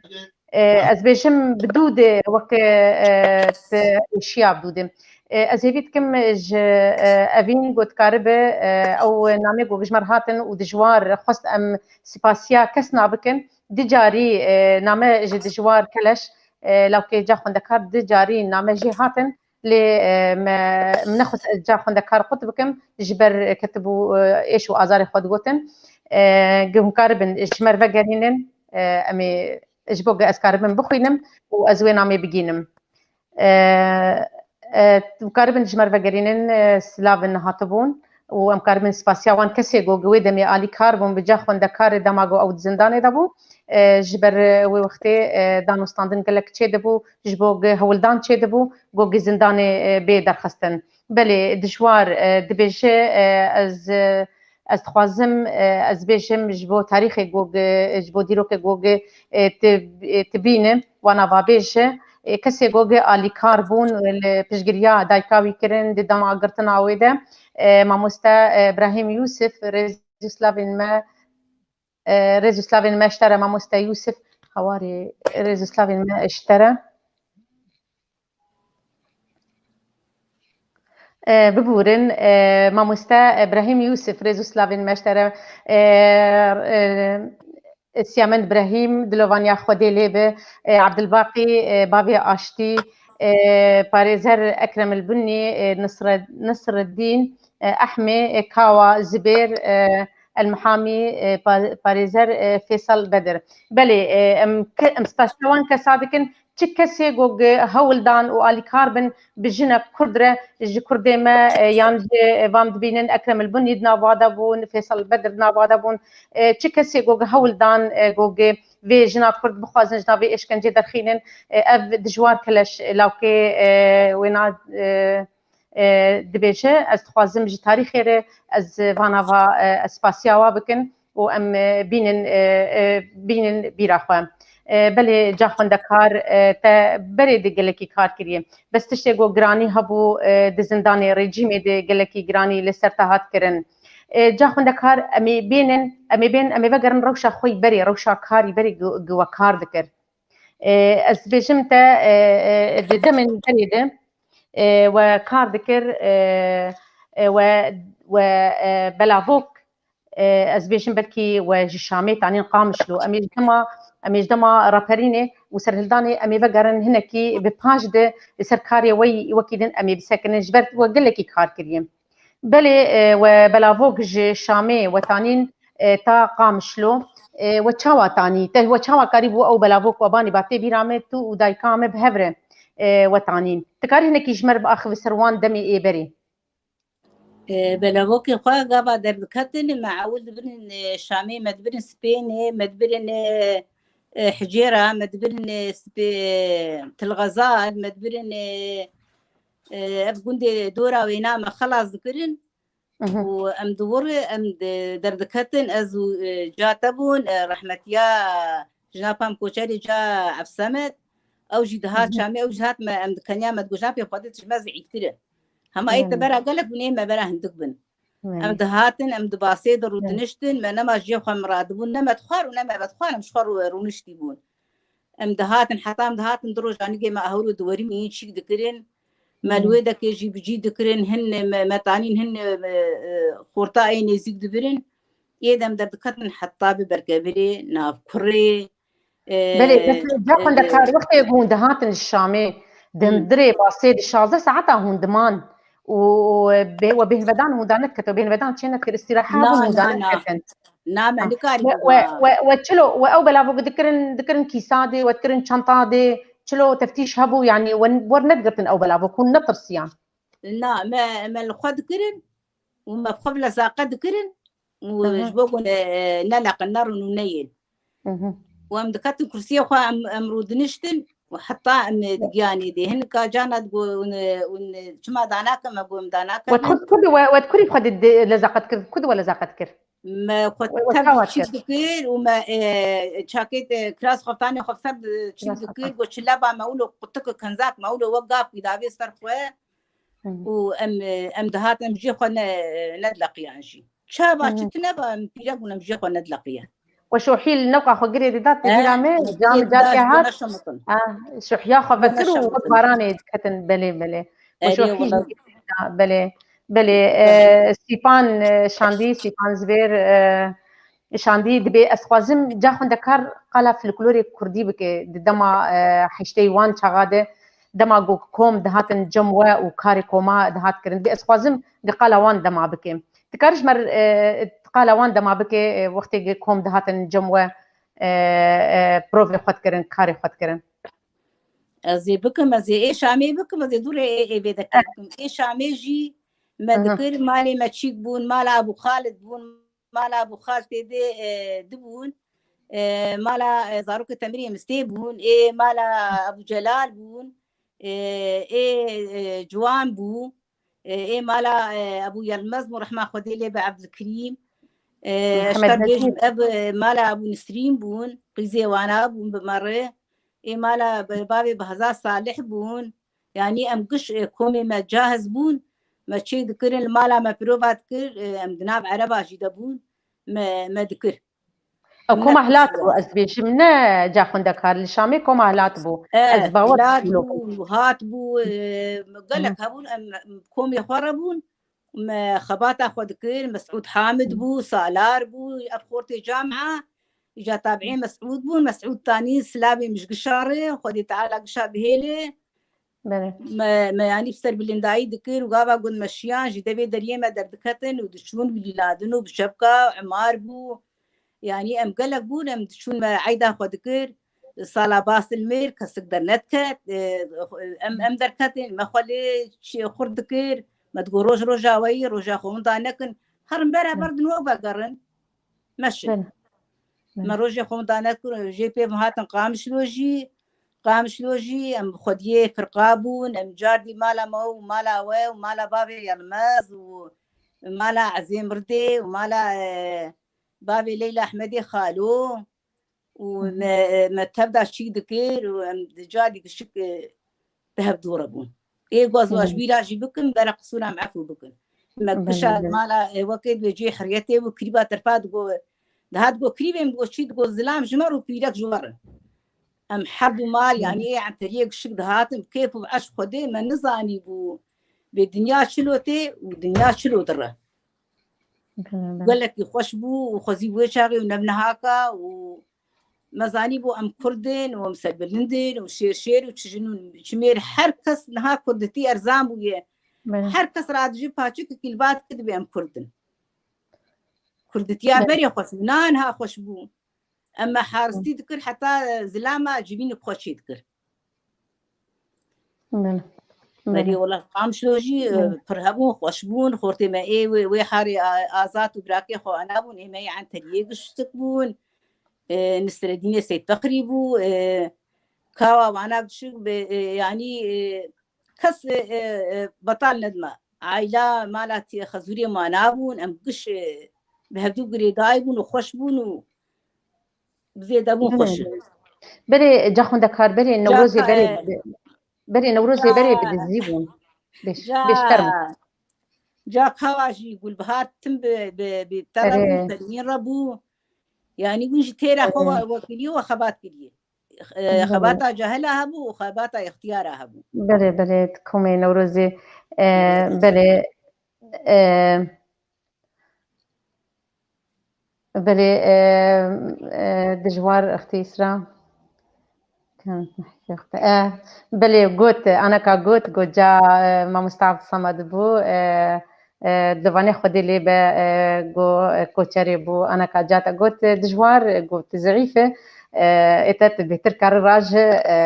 E, ez bêjim bi dû de wek, e, tu êşiya bi dû de. E, ez hêvî dikim ji, e, evîn ku dikaribe, e, ew namê ku ji me re hatin û dijwar xwest em sipasiya kes nabikin. Di carî, e, name ji dijwar Keleş, e, lawkê ca xwendekar di carî name jê hatin. Lê, e, me, min nexwest ez ca xwendekar qut bikim, ji ber ketibû, e, êş û azarê xwe digotin. E, ge hûn karibin ji me re vegerînin, e, em ê, ji bo ge ez karibim bixwînim û ez wê namê bigînim. E, e, hûn karibin ji me re vegerînin, e, silavin hatibûn û em karibin spasiya wan kesê go ge wê demê alîkar bûn bi ca xwendekarê dema go ew di zindanê de bû. E, ji ber, e, wê wextê, e, danûstandin gelek çêdibû, ji bo ge hewldan çêdibû, go ge zindanê, e, bê derxistin. Belê, dijwar, e, dibêje, e, ez, e, Ez dixwazim, e, ez bêjim ji bo tarîxê ku, e, ji bo dîrokê ku, e, tu, e, tu bîne, wana va bêje, e, kesê ku alîkar bûn li piştgiriya dayika wî kirin di dema girtina wê de, e, mamoste, e, Brahîm Yûsif, rêz û slavên me, e, rêz û slavên me ji te re mamoste Yûsif, hewarê rêz û slavên me ji te re. E, bibûrin, e, mamoste Brahîm Yûsif, rêz û slavên me ji te re, e, e, Siyamend Brahîm, dilovaniya Xwedê lê be, e, Abdulbaqî, e, bavê aştî, e, parêzer Ekrem El Bunî, e, Nisre-, Nisreddîn, e, Ehmê, e, Kawa, Zibêr, e, El Mihamî, e, pa-, parêzer, e, Fêsal Bedir. Belê, e, em ke-, em spasiya wan kesa dikin. Çi kesê ku gi-, hewl dan û alîkar bin bi jinek kurd re, ji kurdê me, e, yan jî, e, vam dibînin Ekrem El Bunî di nava de bûn, Fêsal Bedir di nava de bûn. E, çi kesê ku gi-, hewl dan, e, ku gi-, vê jina kurd bixwazin ji navê êşkencê derxînin, e, ev Dijwar Keleş, e, lawkê, e, wêna, e, e, dibêje, ez dixwazim ji tarîxê re ez vana va, e, ez spasiya wa bikin û em, e, bînin, e, e, bînin bîra xwe. E, belê ca xwendekar, e, te berê de gelekî kar kiriye. Bes tiştê ku giranî hebû, e, di zindanê rejîmê de gelekî giranî li ser te hat kirin. E, ca xwendekar em ê bênin, em ê bên, em ê vegerin rewşa xwe yî berê, rewşa karî berê ku, ku we kar dikir. E, ez dibêjim te, e, e, di demên berê de, e, we kar dikir, e, e, we, we, e, belavok, e, ez dibêjim belkî we ji Şamê tanîn Qamişlo. Em ê ji dema, em ê ji dema raperînê û serhildanê em ê vegerin hinekî bi paş de li ser karê we yî wekî din em ê bisekinin. Ji ber we gelekî kar kiriye. Belê, e, we belavok ji Şamê we tanîn, e, ta Qamişlo, e, we çawa tanî? Te we çawa karîbû ew belavok we banî ba tê bîra me tu û dayika me bi hev re, e, we tanîn? Ti karî hinekî ji me re biaxive ser wan demê ê berê? E, belavokê xwe gava derdiketin, me ewil dibirin, e, Şamê, me dibirin Spênê, me dibirin, e, e, Hicêra, me dibirin, e, Spê-, Tilxezal, me dibirin, e, e, ev gundê dora wêna me xelas dikirin. Mhm. Û em di wir em di, derdiketin, ez û, e, ca te bûn, e, rehmetiya jina Pam Koçerê ca Efsemed, ew jî dihat Hı hı. Çamê, ew jî hat me, em dikeniya me digot, "Jina pê Xwedê tu ji me zîîftir e. Hema ê te Hı. bera gelek bûn, ê me bera hindik bin." Hı. Em dihatin, em di basê de Hı. rûdiniştin, me nema jiyê xwe miradibûn, ne me dixwar û ne me vedixwar, em ji xwe rû-, rûniştî bûn. Em dihatin, heta em dihatin du rojanîgê me ahur û diwerî mîyîn çîk dikirin. Me li Hmm. wê dekê jî bi cî dikirin, hin me, me tanîn hin, e, e, xorta ê nêzîk dibirin. Ê dem derdiketin heta bi berkevirê, nav kurê, e, Belê, bes ca e, xwendekar wextê ku hûn dihatin ji Şamê, di Hmm. hundirê basê di şazdeh saeta hûn diman û bê-, we bêhnvedan hûn danediketin, bêhnvedan çê nedikir, îstîraha Na, bûn hûn na, na. danediketin. Na, me Ha. nikarî We, bû we, ma. we, we çilo, we ew belavok dikirin, dikirin kîsa dê, we dikirin çanta dê, çilo teftîş hebû, yanî we, we nedigitin ew belavok, hûn netirsiyan? Na, me, me li xwe dikirin û me bi xwe bi lezaqet dikirin û Hı hı. ji bo ku ne, neleqin, nerin û neyên. Hı hı. Û em diketin kursiyê xwe, em, em rûdiniştin û heta em Ya. digiyanê dê. Hinika cana digo, hûn, hûn çima danakin, me got em danakin. We xwe, ku di we, we kurî xwe di, di lezaqet kir, ku di we lezaqet kir? Me xwe We, we tev çawa çîk kir? dikir û me, e, çakêt, e, kiras xeftanê xwe ser di çîk Kiras dikir, xeftan. got çileba me wilo qutik û kenzak me wilo wek gav wî davê ser xwe. Hı. Û em, e, em dihatin, em jê xwe ne, nedileqiyan jî. Çava Hı. çi tune ba, em pîrek bûn, em jê xwe nedileqiyan. We şohî li newqa xwe girê didat, te Eh, bîra me, cam, cam ke hat. Ah, şohiya xwe vekir û wek baranê diketin, belê, belê. We Erê, şohî wela. Belê, belê. E, Sîpan, e, Şandî, Sîpan Zibêr, e, Şandî dibê, ez xwazim ca xwendekar qala folklorê kurdî bike di dema, e, heştê wan çaxa de, dema ku kom dihatin cem we û karê koma dihat kirin. Dibê, ez xwazim gi qala wan dema bikim. Dikarî ji me re, e, qala wan dema bike, e, wextê ku kom dihatin cem we, e, e, provê xwe dikirin, karê xwe dikirin? Ez ê bikim, ez ê ê Şamê bikim, ez ê dûrê ê, ê vê deke bikim. Ê Şamê jî me Hı hı. dikir, malê me çîk bûn, mala Ebû Xalid bûn, mala Ebû Xalidê de, e, dibûn. E, mala, e, zarokê Temirê Mistê bûn. Ê mala Ebû Celal bûn. E, ê, e, Ciwan bû. E, ê mala, e, Ebû Yelmez bûn, rehma Xwedê lê be, Ebdilkerîm. E, Mihemed Eşter Nezîr. Bêjim, ev, e, mala Ebû Nisrîn bûn, qîzê wana bûn bi merê. Ê mala bi-, bavê bi Hezar Salih bûn. Yanî em giş, e, komê me cahiz bûn. Me çê dikirin, li mala me pirova dikir, e, em di nav ereba jî de bûn. Me, me dikir. Ew koma Hilat bû, ez dibêjim, ne ca xwendekar, li Şamê koma Hilat bû. E, Ez bawer Hilat bû, Hat bû, e, gelek hebûn, em, em komê xwe re bûn. Me xebata xwe dikir, Mesûd Hamid bû, Salar bû, ev xortê camia, îca tabi'ê Mesûd bûn, Mesûd Tanî, silavê min ji gişa re, Xwedê Teala gişa bihêlê. Belê. Me, me yanî serbilindayî dikir û gava got me şiyan ji devê deriyê me derdiketin û diçûn bi lîladin û bi çepka emar bû. Yanî em gelek bûn, em diçûn me eyda xwe dikir. Sala Basil mir, kesik dernediket. E, em, em derketin, me xwe lê çi xurt dikir. Me digot roj roja we yî, roja xwe winda nekin. Herin beraber din we vegerin. Meşin. Belê. Me rojê xwe winda nekir, jê pê hatin Qamişlo jî. Qamişlo jî em xwediyê firqa bûn, em cardî mala me û mala we û mala bavê Yilmaz û mala Ezê Mirdê û mala, e, bavê Leyla Ehmedê Xalo û me, me tevda çîk dikir û em di cardî gişik, e, bi hev dû re bûn. Ê goz Hı hı. ji bîra jî bikim, bere qisûra em efû bikin. Me Belê, kişa belê. mala, e, wekê dibê cihê heriyetê bû, kirîba terfa digo, dihat digo, kirîbê min digo, çî digo, zilam ji me re û pîrek ji we re. Em her du mal, Belê. yanî ê Enteriyê gişik dihatin, bi kêf û bi eşq Xwedê me nizanî bû. Bê dinya çilo tê û dinya çilo dire. Belê, belê. Gelekî xweş bû û xwezî wê çaxê û ne bi nihaka û me zanîbû em Kurd in û em serbilind in û şêr şêr û çijin û çimêr her kes niha Kurditî erzan bûye. Belê. Her kes radijî paçik kilvat kir dibê em Kurd in. Kurditiya Belê. berê xweş bû, na niha xweş bû. Em me haristî dikir heta zilama civînik xwe çê dikir. Belê. Berê Belê. wela Qamişlo jî, e, Belê. pir hebûn, xweş bûn. Xortê me ê wê, wê harê a-, Azad û birakê xwe anabûn. Ê me yê Enteriyê giştik bûn. E, Nisredînê Seyd Feqrî bû. E, kawa wana gişik bi, e, yanî, e, kes, e, e, e, betal nedime. Aîla mala tî-, xezûrê ma nabûn. Em giş, e, bi hevdû girêdayî bûn û xweş bûn û bi zêde bûn Belê. xweş in. Belê, ca xwendekar, belê, Ca Newrozê, ka-, belê, e, belê, Newrozê, belê, bi ca, dizî bûn. Bêş-, ca, bêşterm. ca kawa jî Gulbihar tim bi, bi, bi te re bû, Erê. Sermîn re bû. Yanî hûn jî têra xwe Erê. we, we kiriye, we xebat kiriye. E, Belê. xebata cahila hebû û xebata ixtiyara hebû. Belê, belê, komê Newrozê. E, Belê. belê, e, Belê, e, e, dijwar ixtî Îsra. E, belê, got, anaka got, got ca, e, mamosta Abdulsamad bû, e, e, divanê Xwedê lê be, e, go, e, koçerê bû, anaka ca te got, e, dijwar, e, got, zîf e, e, ê te tu bêhtir kari raji, e,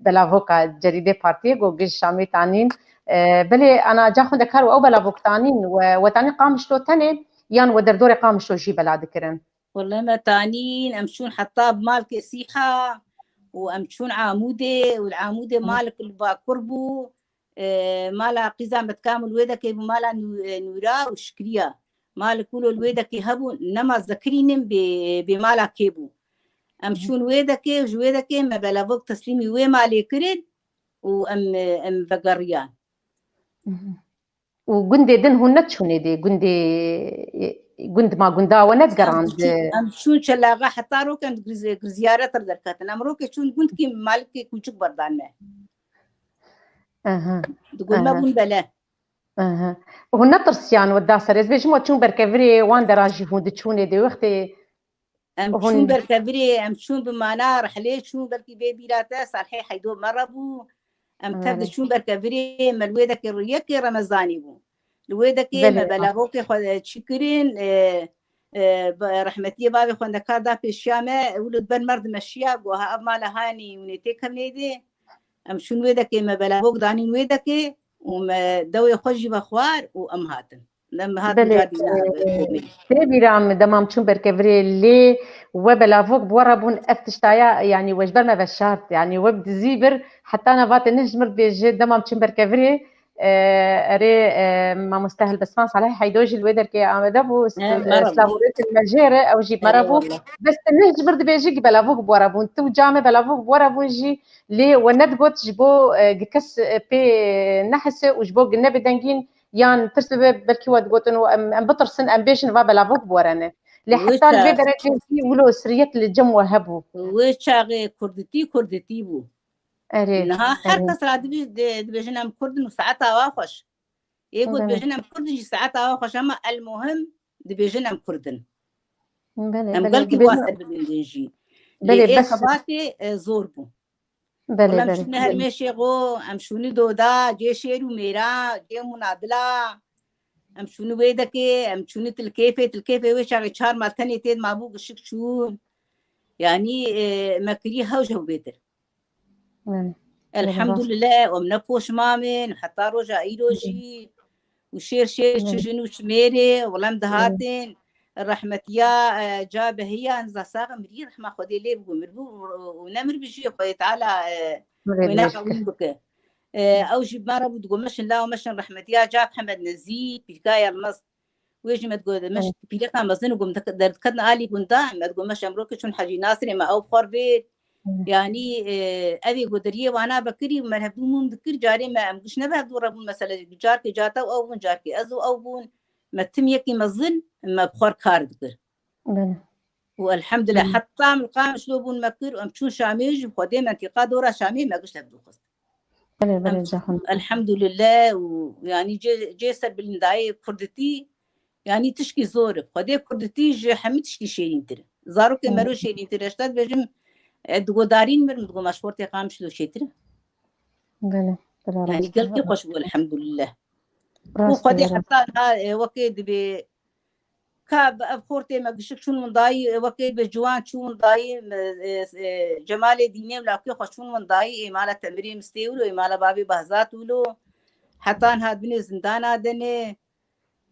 belavoka cerîdê partiyê, go giş Şamê tanîn. E, belê, ana ca xwendekar we ew belavok tanîn, we, we tanîn Qamişlo tenê, yan we derdorê Qamişlo jî bela dikirin? Wele me tanîn, em çûn heta bi malkê Sîha û em çûn Amûdê û li Amûdê Hı. malik li Bakur bû. E, mala qîza me dikamil wê dekê bû mala Nû-, e, Nûra û Şikriya. Malik wilo li wê dekê hebû, nema zekirînim bê, bê mala kê bû. Em Hı. çûn wê dekê, ji wê dekê me belavok teslîmî wê malê kirin û em, e, em vegeriyan. Hı hı. Û gundê din hûn neçûnê dê? Gundê, gund ma gunda we Em negerand? çûn, em çûn Çelaxa heta rok em gir-, gir ziyaret re derketin. Em rokê çûn gundkî malikê kûçik berdan me. Aha, Digot me aha, bûn bele. aha. Hûn netirsiyan we da ser? Ez bêjim we çûn berkevirê wan deran jî hûn diçûnê dê wextê Em hûn çûn berkevirê, em çûn bi mana rihlê çûn, belkî bê bîra te, Salhê Heydo me re bû. Em tev Belê. diçûn berkevirê, me li wê dekê ro-, yekê Remezanî bû. Li wê dekê Belê. me belavokê xwe çi kirin, e, e, be-, rehmetiyê bavê xwendekar da pêşiya me, wilo di ber mer dimeşiya, got, ha, ev mala hanî hûn ê têkevnê dê. Em çûn wê dekê, me belavok danîn wê dekê û me dewê xwe jî vexwar û em hatin. Em hatin Belê, cadî e, nehatiye. Tê bîra min dema em çûn berkevirê lê we belavok bi we re bûn, ev tiştaya, yanî we ji ber me veşart, yanî we bi dizî bir, heta nava te neh ji mir dibêje, dema em çûn berkevirê, E, erê, e, mamoste helbestvan Salih Heydo jî li wê derkê amade bû. E, merhaba. Silav û rêzên me jê re, ew jî bi me re bû. Eyvallah. Bes tu neh ji vir dibêjî ki belavok bi we re bûn. Tu û camê belavok bi we re bûn jî, lê we nedigot ji bo, e, gi kes, e, pê nehise û ji bo gi nebidengîn, yan pirs bibe, belkî we digotin û em, em bitirsin, em bêjin va belavok bi we re ne. Lê heta li vê derecê jî wilo siriyet li cem we hebû. Wê çaxê kurditî, kurditî bû. Erê, niha her kes radibî-, di-, dibêjin em kurd in û saeta wa xweş. Ê ku dibêjin em kurd in jî saeta wa xweş, ama el muhim dibêjin em kurd in. Belê, em belê, gelkî dibêjin wa ser bibindin jî. Belê, ê bes xebatê, e, zor bû. Belê, belê. Wela em şûnî Hermêşê xo, em şûnî Doda, cê şêr û mêra, cê mûnadila. Em şûnî wê dekê, em şûnî Tilkêfê, Tilkêfê wê çaxê çar mal tenê tê mabû gişik çûn. Yanî, e, me kirî hewj hew bêtir. Belê. Elhamdulillah, em ne poşmam in, heta roja îro jî. Û şêr şêr çi jin û çi mêrê, wela em dihatin. Rehmetiya, e, ca behiya, niza sax mirî, rehma Xwedê lê bigû, mir bû û, û nemir bijî, Xwedê Teala, e, wêna qewîn bike. E, ew jî bi me re bû, digo meşin law, meşin rehmetiya ca Hemed Nezî, pîrka Yelmaz. Wê jî me digot, me ji pîreka mezin û gom derdiketin alî gunda, me digot, me ji emrokê çûn Hecî Nasirê, me ew xwar vê. Yanî, e, ev ê goderiyê wana vekirî û me hevdû mûm dikir, carê me em giş nebe hevdû re bûn, mesele carkê ca te û ew bûn, carkê ez û ew bûn. Me tim yekî mezin, me bi xwar kar dikir. Belê. Û elhamdulillah, heta em li Qamişlo bûn me kir û em çûn Şamê jî, Xwedê mentîqa dora Şamê me giş hevdû xist. Belê, belê, Em, ca xwe. Elhamdulillah û yanî cê, cê serbilindayê kurditî, yanî tişkî zor e. Xwedê kurditî ji hemî tişkî şêrîntir e. Zarokê mero şêrîntir e. Ji te dibêjim, e, digodarîn mir, min digo ma ji xortê Qamişlo şêtir e. Belê, belê, yanî rast e. Gelkî xweş bû, elhamdulillah. Û Rast e, Xwedê rast. Heta niha, e, wekê dibê ka bi ev xortê me gişik çûn windayî, e, wekê bi ciwan çû windayî, e, e, Cemalê Dînê û lawkê xwe çûn windayî, ê mala Temirê Mistê wilo, ê mala Babê Behzat wilo, heta niha binê zindana de ne.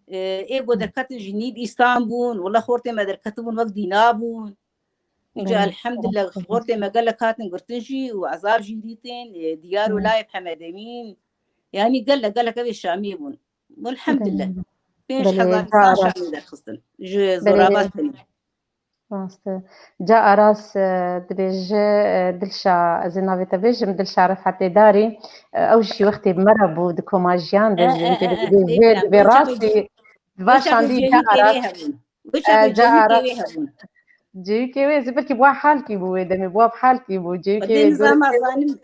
E, ê ku derketin jî nîv îstan bûn, wela xortê me derketibûn wek dîna bûn. Înca elhamdulillah, xortê me gelek hatin girtin jî û ezab jî dîtin, e, diyar û layê Hemed Emîn. Yanî gelek, gelek ev ê Şamî bûn. Elhamdulillah. Pênc hezar însan Şamê derxistin. Ji Zorabat tenê. Rast e. Ca Aras, e, dibêje, e, Dilşa, ez ê navê te bêjim, Dilşa Refetê Darî, e, ew jî wextê bi me re bû, di koma jiyan de, e, e, e, dibêje, e, dibê rastî, va şandî Ca Aras. E, Ca Aras. Cêwîkê wê, ez ê belkî bi wa halkî bû wê demê, bi wa bi halkî bû. Cêwîkê wê nizama zanim.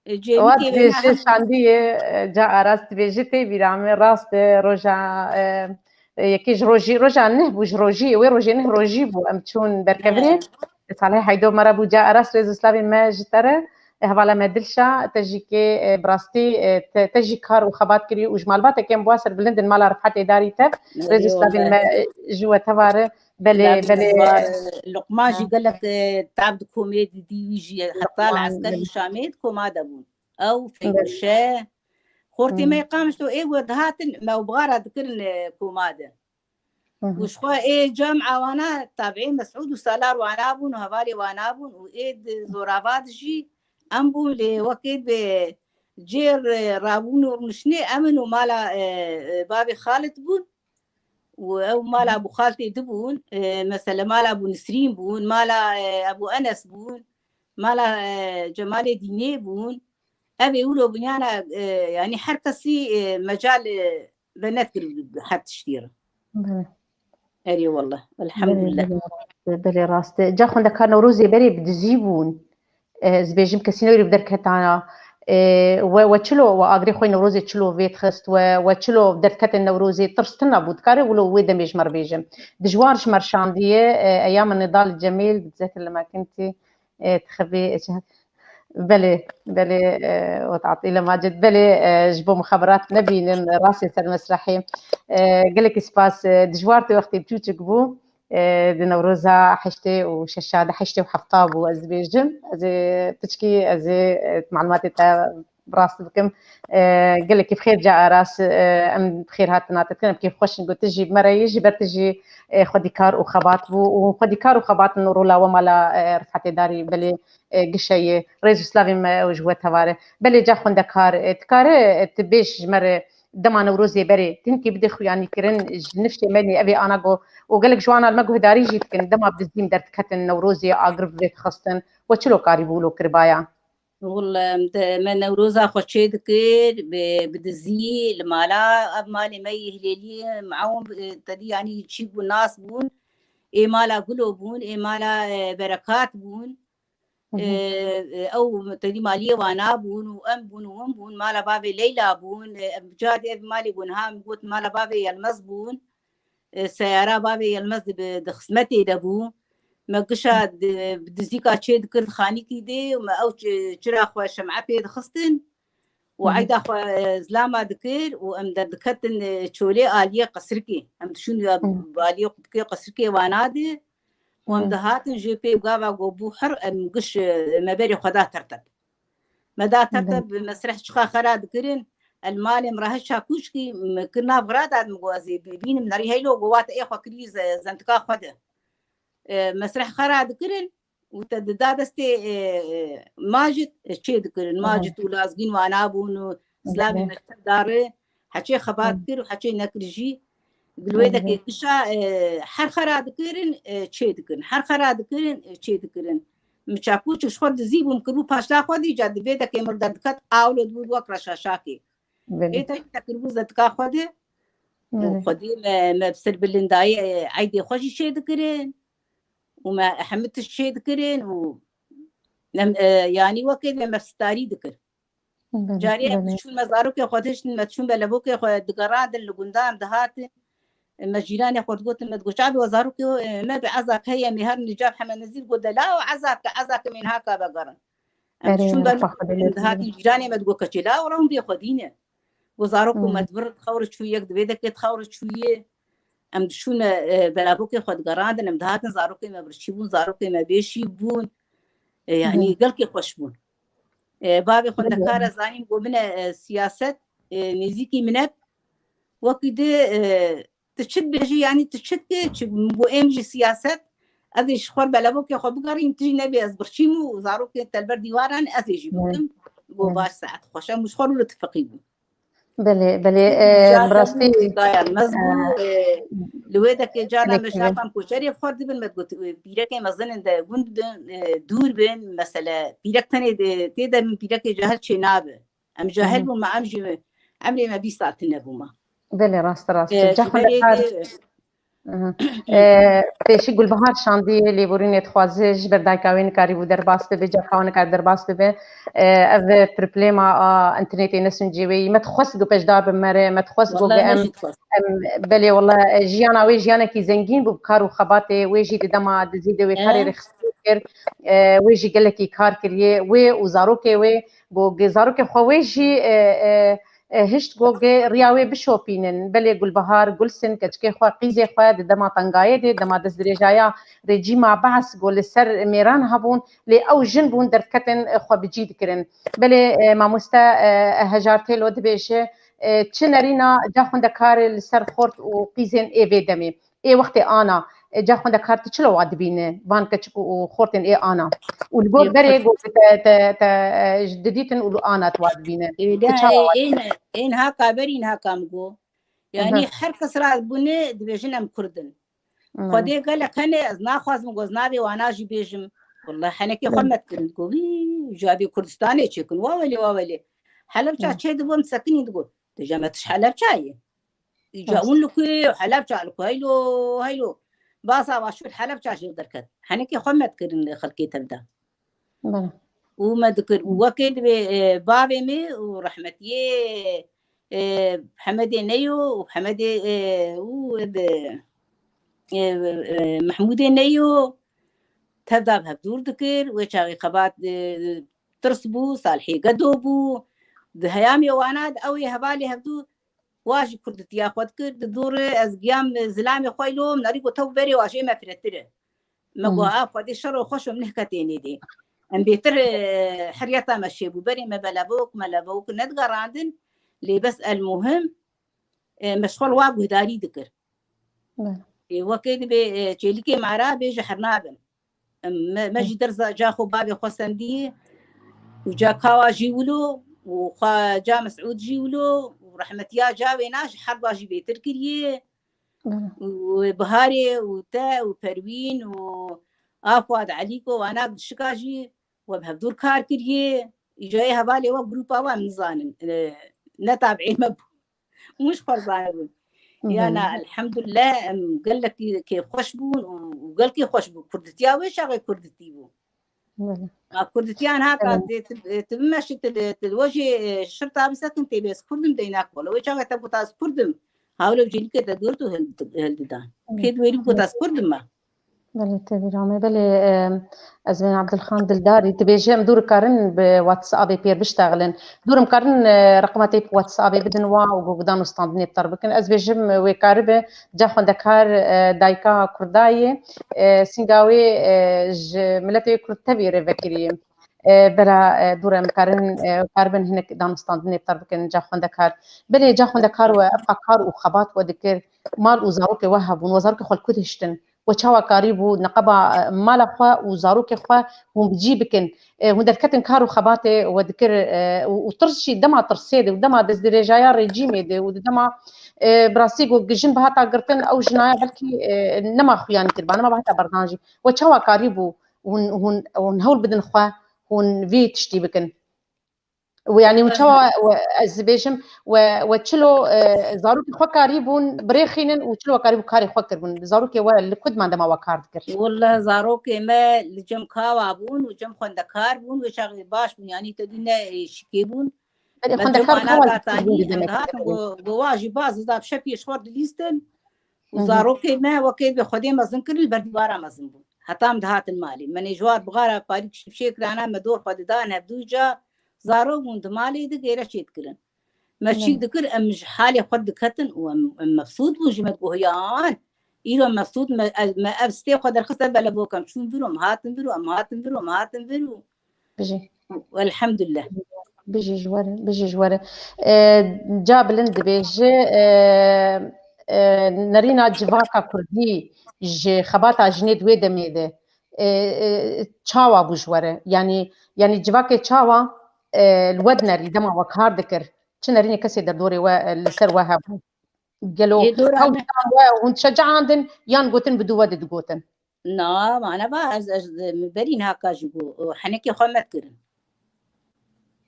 E, Wa cêwîkê wê dibêje şandiyê, e, Ca Aras dibêje tê bîra min, rast e, roja, e, e, yekê ji rojî, roja neh bû ji rojî, wê rojê neh rojî bû, em çûn derkevinê. He. Salih Heydo me re bû, Ca Aras rêz û slavên me ji te re, e, hevala me Dilşa, te jî kê, e, bi rastî, e, te, te jî kar û xebat kirî û ji malbateke em bi wa ser bilind in, mala Refetê Darî te, rêz û slavên me, e, ji we tevare. Belê, belê. Luqman jî gelek, e, tab di komê didî wî jî heta li esker û Şamê di koma de bûn. Ew Feymişe. Xortê me yê Qamişlo ê we dihatin me û bixara dikirin, e, koma de. Û ji xwe ê cem awana tabiê Mesûd û Salar wana bûn û hevalê wana bûn û ê di zorava de jî em bûn lê wekê bi cêr, e, rabûn û rûniştinê em in û mala, e, e, bavê Xalid bûn. û ew mala Ebû Xaltê di bûn, e, mesele mala Ebû Nisrîn bûn, mala, e, Ebû Enes bûn, mala, e, Cemalê Dînê bûn. Ev ê wilo binyana, e, yanî her kesî, e, mecal, e, venekir her tiştî re. Belê. Erê wallah, elhamdulillah. Belê, belê, rast e. Ca xwendekar Newrozê berê bi dizî bûn. E, ez bêjim kesî newrî bi derketana. E, we, we çilo, we agirê xwe Newrozê çilo vê dixist, we, we çilo derdiketin Newrozê, tirs tune bû, dikare wilo wê demê ji me re bêjim. Dijwar ji me re şandiye, e, eya min Nidal Cemîl, bi zekin li me kintî, e, tixivî, e, çi-, belê, belê, e, we tatîle Macid, belê, e, ji bo mixaberat nebînin, rastê ser mesrehê. E, gelekî spas, e, dijwar tê wextê çûçik bû. E, di Newroza heştê û şeşa de, heştê û hefta bû, ez dibêjim. Ez ê piçkî, ez ê, e, malumatê te bi rast bikim. E, gelekî bi xêr ca Aras, e, em bi xêr hatina te dikin, em kêfxweş in ku tu jî bi me re yî, ji ber tu jî, e, xwedîkar û xebat bû û xwedîkar û xebat in û rola we mala, e, Rifetê Darî belê, e, gişeyê. Rêz û slavên me ji we tevare. Belê ca xwendekar, e, dikare, e, tu bêj ji me re dema Newrozê berê, tu hinkî bidê xuyanîkirin, ji nifşê me nî, ev ê ana go, û gelek ji wana li me guhdarî jî dikin, dema bi dizî min derdiketin Newrozê, agir bi vê dixistin, we çilo karîbû wilo kiribaya? Wille, em de, me Newroza xwe çê dikir, bi, bi dizî, li mala, ev malê me yê Hilêliyê, mewn, e, tedî, yanî çîk bû, nas bûn, ê mala Gulo bûn, ê mala, e, Berekat bûn. Hı hı. E, e, ew tedî maliyê wana bûn û em bûn û hûn bûn, mala bavê Leyla bûn, e, em carê ev malê bûn, ha, em got mala bavê Yelmez bûn. E, seyara bavê Yelmez di, di xizmetê de bû. Me gişa di, bi dizîka çê dikir di xanîkî de û me ew çi-, çira xwe şem'e pê dixistin û Hı hı. eyda xwe, e, zilama dikir û em derdiketin, e, çolê aliyê qesrikê. Em dişûn ya Hı. aliyê qutbikê qesrikê wana de û em Hı. dihatin jê pê gava go bû her em giş, e, me berê xwe da terteb. Me da terteb Hı. mesreh çiqa xera dikirin. El malê min re her çakûçkî min kir nav xira da min got ez ê bibînim nerî heylo go wate ê xwe kirî ze-, zentika xwe de. E, mesreh xera dikirin û te dida destê, e, e, Macit, e, çê dikirin. Hı hı. Macit û Lazgîn wana bûn û Hı hı. slavê mekteb dare. Heçê xebat Hı. kir û heçê nekir jî. Gilwê Hı hı. dekê kişa, e, her xera dikirin, e, çê dikirin. Her xera dikirin, e, çê dikirin. Min çakû çi ji xwe dizî bûm, kiribû paşta xwe dî, ca di vê dekê mir derdiket, awlo dibû wek reşaşakê. Belê. Ê te te kiribû zetika xwe de. Û Belê. Xwedê me, me bi ser bilindayê, e, eydê xwe jî çê dikirin. Û me hemî tişt çê dikirin û nem, e, yanî wekê me, me sitarî dikir. Belê, Carê em belê. diçûn me zarokê xwe dihiştin, me diçûn belevokê xwe digerandin li gundan dihatin. Me cîranê xwe digotin, me digot, "Çavê we zarokê, e, me bi ezak heye, em ê herin li cav Hemed Nezîr." Got, "De la o ezak, ezak em ê niha ka vegerin." Em Erê, diçûn ber xwe xwe em dihatin cîranê me digot, "Keçê la o rewn bê xwedî ne." Got, "Zarok û Hmm. me di vir dixewre çû yek di vê dekê dixewre çûyê." Em diçûn me, e, belavokê xwe digerandin, em dihatin zarokê me birçî bûn, zarokê me bêşî bûn. E, yanî Hı. gelkê xweş bûn. E, bavê xwe Hı. dekara zanîn got, "Min e, e, siyaset, e, nêzîkî min e." Wekî di, e, "Tu çi dibêjî, yanî tu çi dikê?" Çi min got, "Êm jî siyaset, ez ê ji xwe belavokê xwe bigerîm, tu jî nebê ez birçîm û zarokê te li ber dîwaran ez ê jî Hı. bikim." Got, Hı. "Baş, saet xweş." Em ji xwe rû li tifeqî bûn. Belê, belê, e, bi rastî, Daya mez bû, e, e, li wê dekê cara me şafan koçerê bi xwe dibin, me digot, e, pîrekê mezin in de gund bin, e, dûr bin, mesele, pîrek tenê de, tê de min pîrekê cahil çê nabe. Em cahil Hı hı. bûn, me em jî, emrê me bîst sal tune bû me. Belê, rast, rast. E, Ca ji xwe berê dikar. de, Aha. Hı. E, pêşî Gulbahar şandî lêborînê dixwaze ji ber dayika wê nikarîbû derbas bibe, carka wan nikar derbas bibe. E, ev problema a înternetê nesuncê wê yî. Me dixwest ku beşdar bi me re, me dixwest ku Wallahî me em, jî dixwest. em, belê wala, e, jiyana wê jiyanekî zengîn bû, bi kar û xebatê wê jî di dema dizî de wê karê E? rêxistinê kir. E, wê jî gelekî kar kiriye. Wê û zarokê wê, ku ge-, zarokê xwe wê jî, e, e, e, hişt ku ge riya wê bişopînin. Belê Gulbahar, Gulsin, keçikê xwe, qîzê xwe di dema tengayê de, dema destdirêjaya rejîma Beas ku li ser mêran hebûn, lê ew jin bûn derdiketin, e, xwe bi cî dikirin. Belê, e, mamoste, e, Hejar Têlo dibêje, e, çi nerîna ca xwendekar li ser xort û qîzên ê vê demê. Ê wextê ana, e, ca xwendekar tu çilo wa dibîne, van keçik û xortên ê ana. Û li gor Ê berê xurt. got te, te, te, e, ji didîtin û li ana tu wa dibîne. Ê, Tu de, çawa ê, wa ê, dibîne? ne, ê niha ka berî niha ka min got. Yanî Aha. her kes ra bûne dibêjin em Kurd in. Aha. Xwedê gelek hene ez naxwazim ku ez navê wana jî bêjim. Wallahî henekê xwe Belê. met kirin. Got, "Wî, ji avê Kurdistanê çêkin. Wa welê, wa welê." Helebça Hı. çê dibû em sekinî digot. Dije me tiş Helebça ye. Îca Rast. hûn li ku yê? Helebça li ku? Heylo, heylo. Basa wa şût Helebça jê derket. Henekê xwe me dikirin xelkê tevda. Bele. Û me dikir. Û Hı. wekê divê, e, bavê me û rehmetiyê, e, Hemedê Neyo û Hemedê, e, û, e, e, e, Mehmûdê Neyo tevda bi hev dûr dikir. Wê çaxê xebat, e, tirs bû, Salihê Gedo bû. Di heyamê wana de ew ê hevalê hevdû Wa jî kurditiya xwe dikir, di dûrê ez giyam zilamê xwe lo, min arî got, "Tew berê wa jê me firetir e." Me got, Hmm. "A Xwedê şer û xweş û min hiketê nêdê." Em bêtir, e, heriyeta me çêbû. Berê me belevok, melevok nedigerandin. Lê bes el muhim, e, me ji xwe li wa guhdarî dikir. Belê. Ê, wekê dibê, e, çêlikê me re bêje hernabin. Em, me, me jî derza ca xwe bavê xwe sendî û ca kawa jî wilo û xwe ca Mesûd jî wilo û rehmetiya ca wêna ji herda jî bêtir kiriye. Belê. Û Biharê û te û Perwîn û Afad Elîko wana dişika jî we bi hevdûr kar kiriye. Îcayê hevalê we grûpa we em nizanin. E, ne tabî me bû. Hûn ji xwe zanibûn. Yana, elhamdulillah, em gelekî kêfxweş bûn û, û gelkî xweş bû. Kurditiya wê çaxê kurditî bû. Belê. Ma kurditiyan haka, belê, tê, tê, tê bimeşî, tê, tê wejê, e, şirta bisekin, tê bê ez kurdim deyna kola. Wê çaxê te gota ez kurdim. Hawle cêlîkê te girt û hildi-, hildidan. Belê. Kê di wêrî gota ez kurdim me. Belê, tevîra me. Belê, e, ez bên Abdulxan Dildarî, dibêje em dûr karin bi WhatsAppê pêr biştexilin. Dûr em karin, e, reqima te bi WhatsAppê bidin wa û guhdan û standinê bi te re bikin. Ez bêjim, e, wê karibe ca xwendekar, e, dayika Kurda ye, e, sînga wê, e, ji miletê Kurd tevî re vekirî ye. E, bera, e, dûr em karin, e, karibin hinek dan û standinê bi te re bikin ca xwendekar. Belê ca xwendekar we, evqa kar û xebat we dikir, mal û zarokê we hebûn, we zarokê xwe li ku dihiştin? We çawa karîbû neqeba, e, mala xwe û zarokê xwe hûn bi cî bikin? E, hûn derketin kar û xebatê we dikir, e, û, û tirs jî dema tirsê de û dema destdirêjaya rejîmê de û di dema, e, bi rastî ku jin bihata girtin, ew jinaya belkî, e, nema xuyanî kiriba, nema bihata berdan jî. We çawa karîbû hûn, hûn, hûn hewl bidin xwe, hûn vî tiştî bikin? Û, yanî, û çawa, we, ez dibêjim, we, we çilo, e, zarokê xwe karîbûn birêxînin û çilo we karîbû karê xwe kiribûn? Zarokê we li ku diman dema we kar dikir? Wele zarokê me li cem kawa bûn û cem xwendekar bûn, wê çaxê baş bûn, yanî te dî ne, e, şikê bûn. Belê, me xwendekar kawa dihatin, go, go wa jî baz da bi şepiyê ji xwe dilîstin. Û zarokê me wekê bi Xwedê mezin kirin, li ber dîwara mezin bûn. Heta em dihatin malê. Me nêjwar bixara parîk şifşê kirana, me dor xwe didan hevdû ca. Zarok bûn di malê de gêre çê dikirin. Me çîk dikir, em ji halê xwe diketin û em, em mefsûd bûn jî, me digohiyan. Îro mefsûd me, me ev stê xwe derxist ev belevokan. Çûn vir û em hatin vir û em hatin vir û em hatin vir û Bijî. Elhamdulillah. Bijî ji we re, bijî ji we re. E, ca bilind dibêje, e, e, nerîna civaka kurdî ji xebata jinê di wê demê de, e, e, çawa bû ji we re? Yanî, yanî civakê çawa, e, li we dinerî dema we kar dikir? Çi nerînê kesê derdorê we, e, li ser we hebû? Gelo hewl didan we hûn dişecaandin yan gotin bi dû we de digotin? Na, ma ne va ez, ez, min berî niha ka jî got, o, henekê xwe me dikirin.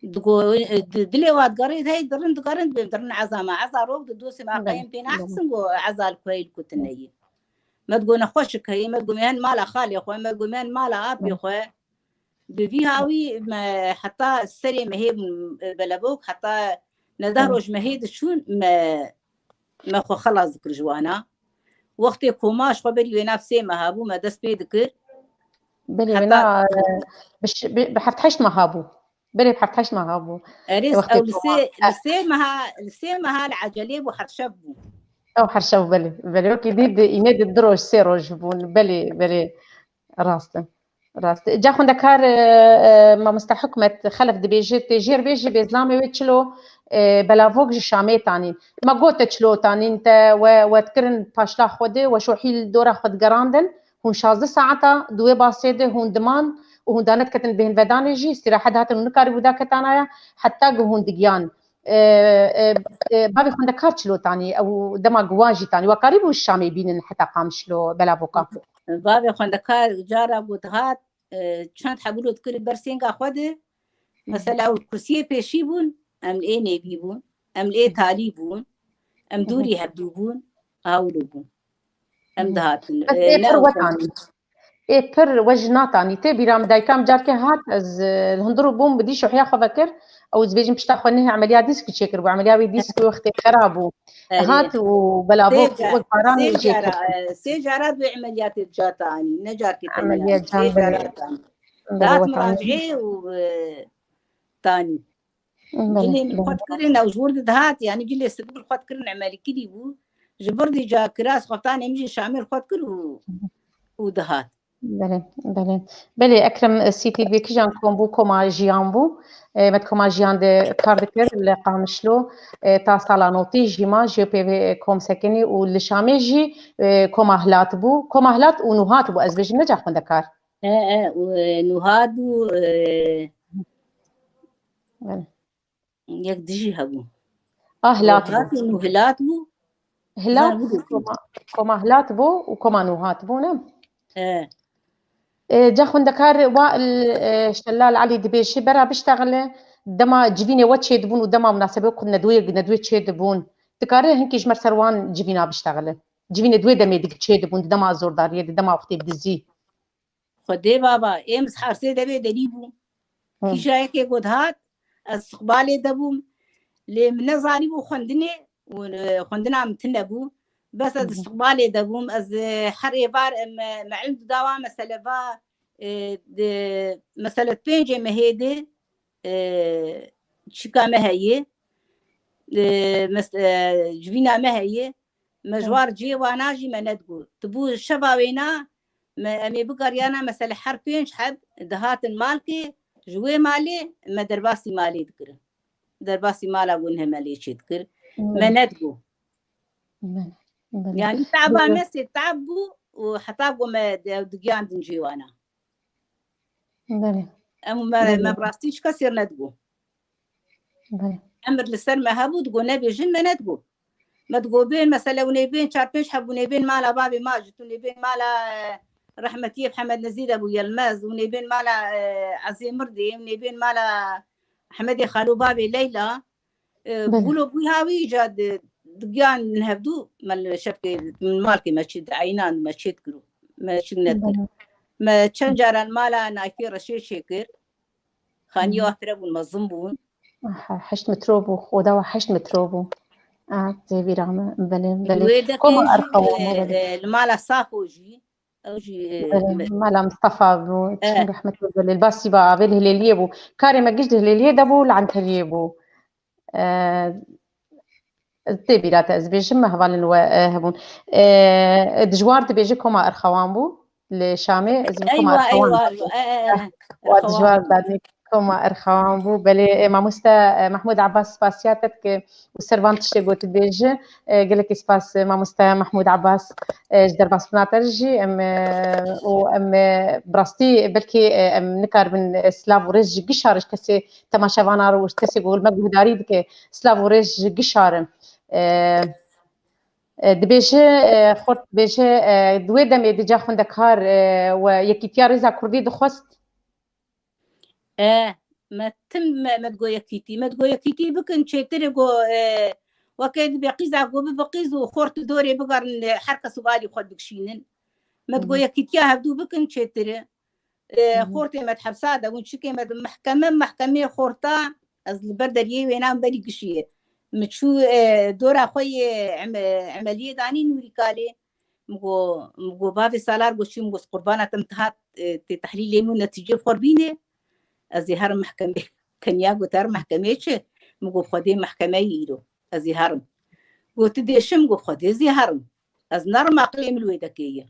Digo, e, di-, dilê wa digerê, hey, dirin digerin, dirin eza me, eza rok di dostê me qeyên pê naxsin, go, eza li kuheyl kutine yî. Me digo, nexweşik heye, me digo, me hen mala xalê xwe, me digo, me hen mala apê xwe. Bi vî hawî me heta serê me hê bûn, e, belebok, heta neh deh roj me hê diçûn, me, me xwe xelas dikir ji wana. Wextê koma ji xwe berî wê nav sê meha bû, me dest pê dikir. Belê, heta wêna, e, bi ş-, bi, bi heft heşt meha bû. Belê, bi heft heşt meha bû. Erê, wextê ew li sê, li sê meha, li sê meha li ecelê bû, her şev bû. Ew her şev, belê, belê. Wekî dî di înê di du roj, sê roj bûn. Belê, belê. Rast e. Rast e. Ca xwendekar, e, e, mamoste Hikmet Xelef dibêje, tê jêr bêjî bê zilamê wê çilo, e, belavok ji Şamê tanîn. Ma got te çilo tanîn te, we, we dikirin paşla xwe de, we şohî li dora xwe digerandin, hûn şazdeh saeta di wê basê de hûn diman û hûn danediketin bêhnvedanê jî, îstîrahet dihatin û nikarîbû daketanaya, heta ku hûn digiyan. E, e, e, bavê xwendekar çilo tanî, ew dema ku wan jî tanî, we karîbû Şamê bînin heta Qamişlo belavoka? Bavê xwendekar cara ku dihat, e, çend hebûlo dikir ber sênga xwe de. Mesela ew kursiyê pêşî bûn, em li ê nêvî bûn, em li ê talî bûn, em dûrî hevdû bûn, awlo bûn. Em dihatin. Bes e, ê ne pir ew we tanî. Ê pir we ji natanî. Tê bîra min dayika min carkê hat, ez, e, li hundir û bûm, bi dîş û heya xwe vekir. Ew ez bêjim pişta xwe nehê emeliya dîskî çêkiribû. Emeliya wê dîskî wextê xera bû. Erê. Hat û belavok wek baranê jê ket. E, sê cara, e, sê cara duyê emeliyatê ca tanî. Ne carkê tenya. Emeliya can, belê. Sê cara tanî. Belê, dihat we tanî. Miraciyê û, e, tanî. Belê, belê. Cilê min xwe dikirin, ew ji wir de dihat, yanî cilê sidir xwe dikirin, emelî kirî bû. Ji vir dî ca kiras xweftanê min jî Şamê xwe dikir û, û dihat. Belê, belê. Belê, Ekrem, e, Sîtî bi kîjan kom bû, koma jiyan bû. E, me di koma jiyan de kar dikir li Qamişlo. E, ta sala notî jî ma ji pê vê kom sekinî û li Şamê jî, e, koma Hilat bû. Koma Hilat û Nuhat bû, ez bêjim ne ca xwendekar. E, e, û, e, Nuhat bû, e, Belê. Yek dijî hebû. Ah, Hilat bû. Nuhat û Hilat bû. Hilat, Zan bû. Koma, koma Hilat bû û koma Nuhat bû, ne? He. E, ca xwendekar wa, e, Şelal Elî dibêje, bera biştexile, dema civînê we çêdibûn û dema munasebê ku nedûyê, nedûyê çêdibûn. Dikare hinkî ji me ser wan civîna biştexile. Civînê di wê demê dik çêdibûn, di dema zordariyê, di dema wextê dizî. Xwedê baba, êm ji hersê devê derî bû. Hı. Kîja yekê got hat, ez istiqbalê de bûm. Lê min nezanîbû xwendinê û, e, xwendina min tune bû. Bes ez Hı hı. istiqbalê de bûm. Ez, e, her êvar, e, me, me ilm dida wa mesele va, e, di, mesele pêncê mehê de, e, çika me heye, e, mes-, e, civîna me heye. Me ji Hı. war cihê wana jî me nedigot. Tu bû şeva wêna, me, em ê bigeriyana, mesele her pênc heb dihatin malkê, ji wê malê me derbasî malê dikirin. Derbasî mala wan hemelê çê dikir. Hı. Me nedigot. Belê, belê. Yanî taba Belê. me sê tab bû û heta ku me de-, digiyandin cihê wana. Belê. Em me, Belê. me bi rastî çi kesê nedigot. Belê. Emir li ser me hebû, digot nebêjin, me nedigot. Me digot bên, mesele hûn ê bên, çar pênc heb hûn ê bên mala bavê ma jî, hûn ê bên mala, e, rehmetiyê Hemed Nezîr Ebû Yelmez, hûn ê bên mala, e, Ezê Mirdê, hûn ê bên mala Hemedê Xalo bavê Leyla. E, Belê. Gulo bûy hawî îca di, digiyan hevdû, me li şevkê, min malkê me çi di eynan me çê dikir û me çi nedikir. Belê. Me çend caran mala Nayfê Reşê çêkir. Xaniya Hı hı. wa pire bûn, mezin bûn. Aha, heşt metro bû, oda wa heşt metro bû. A, tê bîra min, belê, belê. Wê de Koma pê jî, erxewa e, me, belê. e, li mala Safo jî, ew jî, e, Belê, me- mala Mistefa bû, E. çend rehmet li belê. Li Basîba avê li Hilêliyê bû. Karê me giş di Hilêliyê de bû, li Enteriyê bû. E, tê bîra te ez bêjim, me hevalên we, e, hebûn. E, Dijwar dibêje Koma Erxewan bû. Li Şamê, ez bi Koma Eywa, Erxewan eywa, dibêjim. eywa. E, e, e, Wa Erxewan. Dijwar danî Koma Erxewan bû. Belê, e, mamoste, e, Mahmûd Abbas spasiya te dike û ser van tiştê got dibêje. E, gelekî spas, e, mamoste Mahmûd Abbas, e, ji derbasbûna te re jî. Em, e, û em, e, bi rastî belkî, e, em nikaribin, e, silav û rêz ji gişa re ji kesê temaşevana re û ji kesê ku li me guhdarî dike silav û rêz ji gişa re. E, e, dibêje, e, xort dibêje, e, di wê demê di ca xwendekar, e, we Yekîtiya Rêza Kurdî dixwest? E, me tim me, me digo yekîtî. Me digo yekîtî bikin çêtir e, go, e, weke dibê qîza go bibe qîz û xort di dorê bigerin, e, her kes û alî xwe bikişînin. Me digo Hı hı. yekîtiya hevdû bikin çêtir e. E, Hı hı. xortê me di hepsa de bûn, çikê me di mehkeme, mehkemê xorta, ez li ber deriyê wêna min berî gişiyê. Min çû, e, dora xwe yê em-, emeliyê danî Nûrî Kalê. Min go, min go, bavê Salar go çi, min go, qurbana te, min te hat, e, tê tehlîlê min û netîcê xwe bîne. Ez ê herim mehkemê. Tenya got, herim mehkemê çi? Min go, Xwedê mehkemeyê îro. Ez ê herim. Go, tu dê şim? Go, Xwedê ez ê herim. Ez nerim, aqilê min wê dekê ye.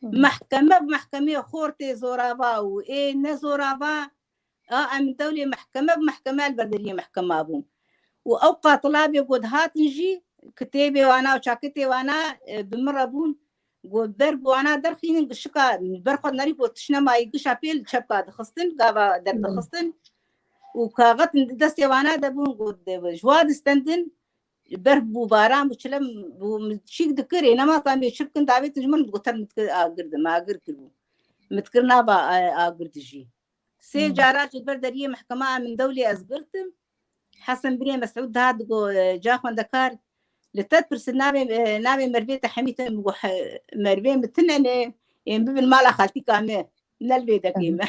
Hı. Mehkeme bi mehkemê xortê zorava û ê ne zorava, a em dewlê mehkeme bi mehkeme li ber deriyê mehkema bûn. Û ew qatila bê ku dihatin jî kitêbê wana û çakitê wana, e, bi min re bûn. Got, ber bi wana derxînin, gişika ber xwe nerî, got, tişt nemayî, gişa pê li çepka dixistin, gava derdixistin. Û kaxetin di destê wana de bûn, got, ji wa distendin, berf bû, baran bû, çile bû, min çîk dikir, ê nema zanî çi bikin, davêtin ji min, min digot, min dikir agir de, min agir kiribû. Min dikir nava, e, agir dijî. Sê Hmm. cara ji ber deriyê mehkema min dewlê ez girtim. Hesen birê Mesûd dihat digo, e, ca xwendekar, li te dipirsin navê, e, navê merivê te hemî tune, min got, he, merivê min tune ne, ên bibin mala xaltîka me, ne li vê dekê Hı hı. me.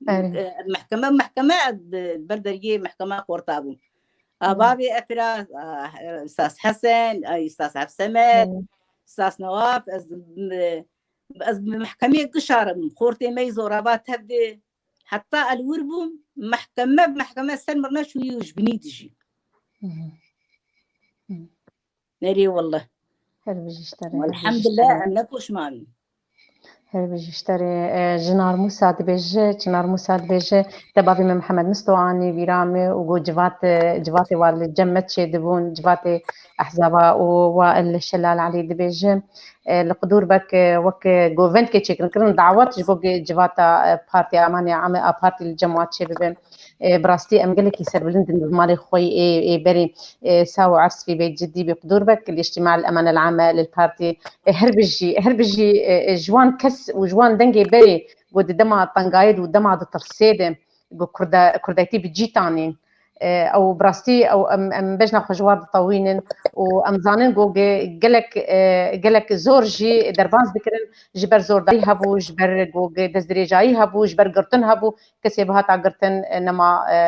Erê. E, mehkeme, mehkeme, e, ber deriyê mehkema xorta bû. A Hı. bavê Efra, a, Ustaz Hesen, a, Ustaz Efsemed, Hı. Ustaz Newaf, ez, e, ez bi mehkemê gişarim, xortê me yî zorava tev de, heta ez li wir bûm, mehkeme bi mehkeme ser min neçûyî û ji binî dijî. Hı hı. Hı. Nerê wallah. Her bijî ji te re, her bijî ji te re. Elhamdulillah, em ne poşman in. Her bijî ji te re, e, Jinar Mûsa dibêje, Çinar Mûsa dibêje, te bavê min Mihemed Misto anî vîra min û got civat, e, civatê wa li cem me çêdibûn, civatê ehzaba û wa el Şelal Elî dibêje, e, li Qudûr bek, e, wek, e, govendkê çêkirin, kirin dawet ji bo civata, e, partî Amanê Ame a partî li cem wa çêbibe. E, bi rastî em gelekî serbilind in bi malê xwe yê ê, ê berê, e, saw û ersfî bê cidî bê Qudûr bek, li îctîma el emane el ame lil partî. E, her bijî, her bijî, e, e, ji wan kes û ji wan dengê berê ku di dema tengayê de û dema ditirsê de ku Kurda-, Kurdayetî bi cî tanîn. E, ew bi rastî ew em, em bejna xwe ji wan ditewînin û em zanin ku ge-, gelek, e, gelek zor jî derbas dikirin, ji ber zordarî hebû, ji ber ku ge-, destdirêjayî hebû, ji ber girtin hebû, kesê bihata girtin, e, nema, e,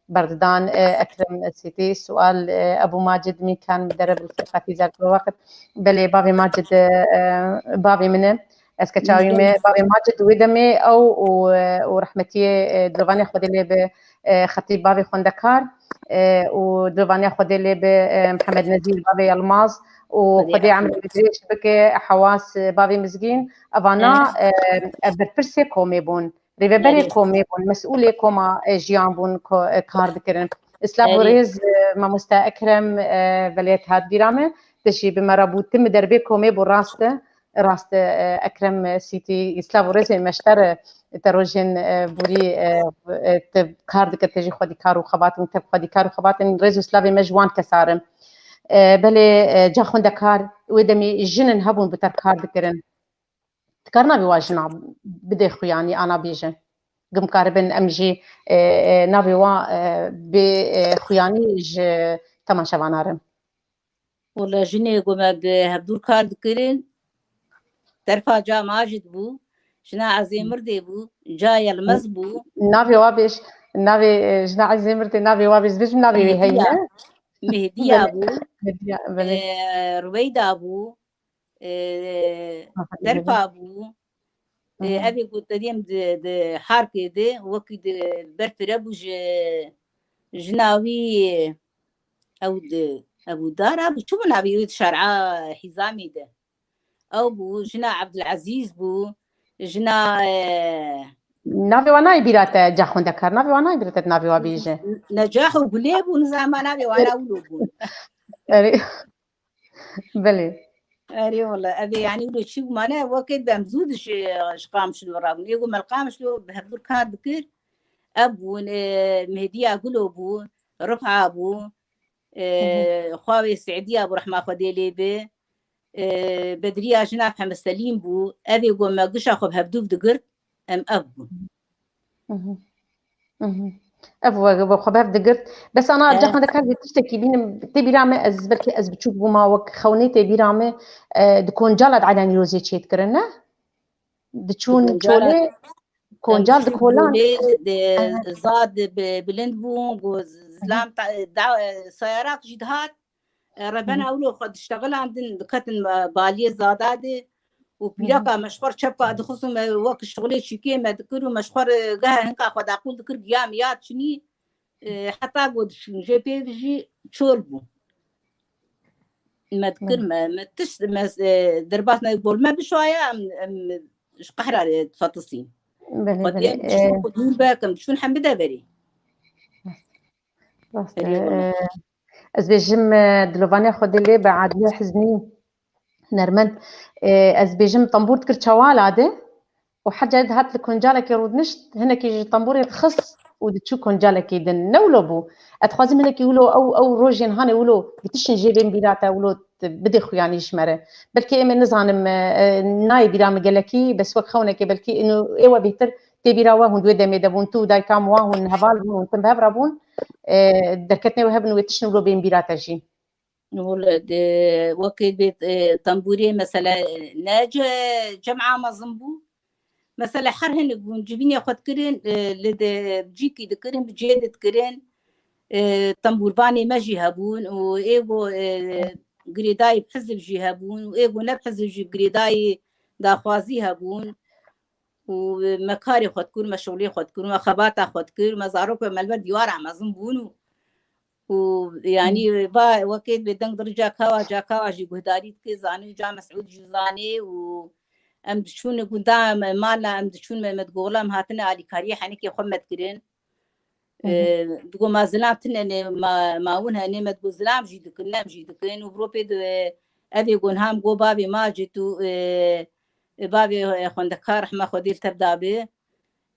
berdidan, e, Ekrem Sîtî. Sual, e, Ebû Macid, mîkan bi dere bil seqafî zerk bi weqt. Belê, bavê Macid, e, e, bavê min e. Ez keça wî me, bavê Macid wê demê ew û, e, û rehmetiyê, e, dilovanê Xwedê lê bi, e, Xetîb bavê xwendekar, e, û dilovanê Xwedê lê bi, e, Mihemed Nezîr bavê Yilmaz û Xwedê emrê bi dirêj bike Hewas, e, bavê Mizgîn. Evana, e, e, berpirsê komê bûn. Rêveberê komê bûn, mesûlê koma, e, jiyan bûn, ko-, e, kar dikirin. Silav û rêz, e, mamoste Ekrem, e, belê hat bîra me, te jî bi me re bû, tu mi derbê komê bû, rast e, rast e, e, Ekrem, e, Sîtî, silav û rêzê me ji te re, te rojên, e, borî, e, e, te kar dikir, te jî xwedîkar û xebatên, te xwedîkar û xebatên rêz û silavê me ji wan kesar in. E, belê, e, ca xwendekar, wê demê jin in hebûn bi te re kar dikirin. Dikar navê wa jina bidê xuyanî, ana bêje. Gim karibin em jî, e, e, navê wa, e, bê, e, xuyanî ji temaşevana re. Wala jinê ku me bi hevdûr kar dikirin, terfa ca Macid bû, jina Ezê Mirdê bû, ca Yilmez bû. Navê wa bêj, navê, e, jina Ezê Mirdê, navê wa bêj, bêjim navê wê heyne. Mehdiya bû. Mehdiya, belê. E, Rüweyda bû. E, Aha, Terfa bû. E, Aha. Ev ê ku te diyem di, di Harkê de wekî di berfire bû ji jina wî ew di, ew dara bû. Çi bû navê wî di şer'a Hîzamî de? Ew bû, jina Ebdulezîz bû, jina, e, Navê wa nayê bîra te, ca xwendekar. Navê wa nayê bîra te, navê wa bêje. Necah û Gulê bû, nizama navê wana wilo bûn. Erê. Belê. Erê wala, ev ê, yanî, wilo çî bû mane, wekê bi em zû di ji, ji Qamişlo rabûn. Ê ku me li Qamişlo bi hevdûr kar dikir, ev bûn, e, Mehdiya Gulo bû, Rifa bû, e, Hı hı. Xwawê Seîdiya bû, rehma Xwedê lê bi, e, Bedriya jina Hemed Selîm bû. Ev ê ku me gişa xwe bi hevdû digirt, em ev bûn. Mhm. Mhm. Ev we, we xwe bev digirt. Bes ana, e, caxan de kar tiştekî bînim, tê bîra me, ez belkî ez biçûk bûma, wek xewnê tê bîra me, e, di koncala de Elanî Rozê çê dikirin, ne? Diçûn çolê, koncal di kolan. Çolê, de, aha, zad bi-, bilind bûn, go zilam ta-, da, e, sayarak jî dihat. E, revena wilo xwe diştexilandin, diketin, e, baliyê zada de û pîreka me ji xwe re çepka dixist û me wek şixulê çîkê me dikir û me ji xwe re geha hinka xwe daqûl dikir, giya me ya çinî, e, heta ku diçûn jê pê jî çol bû. Me dikir, me, me tişt, me, e, derbas me gol me bişwaya, em, em ji qehra re fetisîn. Belê, belê. Xwediyê em diçûn, e, xwe dûr be, em diçûn hem bide verê. Rast e, e, ez bêjim, e, dilovanê Xwedê lê be Adile Hiznî, hunermend. E, ez bêjim, tembûr dikir çewala de û her carê dihat li kuncalekê rûdinişt, hinekî ji tembûrê dixist û diçû kuncalekê din. Ne wilo bû. Ez dixwazim hinekî wilo ew, ew rojên hanê wilo gitişin jê bên bîra te, wilo bidê xuyanî ji me re. Belkî em ê nizanim, e, e, nayê bîra min gelekî, bes wek xewnekê belkî êno ê we bêhtir tê bîra we hûn di wê demê de bûn, tu û dayika min wa hûn heval bûn, hûn tim bi hev re bûn. E, derketinê we hebin wê tiştin wilo bên bîra te jî. Wele, e, wekî bê, e, tembûrê mesele, e, ne ce-, cema mezin bû. Mesele her hinek bûn, civînê xwe dikirin, e, li de cîkî dikirin, bi cihê de dikirin. E, tembûrvanê me jî hebûn û ê ku, e, girêdayî bi hizib jî hebûn û ê ku ne bi hizib jî bi girêdayî daxwazî hebûn. Û me karê xwe dikir, me şixulê xwe dikir, me xebata xwe dikir, me zarok me li ber dîwara mezin bûn û, û yanî va wekê dibê deng di rica kawa, ca kawa jî guhdarî dike, zanî ca Mesûd jî zanê û Em diçûn gunda me, mala em diçûn me, me digola em hatine alîkariyê henikê xwe me dikirin. Hı hı. E, digo ma zilam tine ne, ma, ma win hene, me digo zilam jî dikin, nem jî dikin. Û biro pê di, e, evê gon ham go bavê ma cî tu, e, e, bavê, e, xwendekar rehma Xwedê li tev dabe.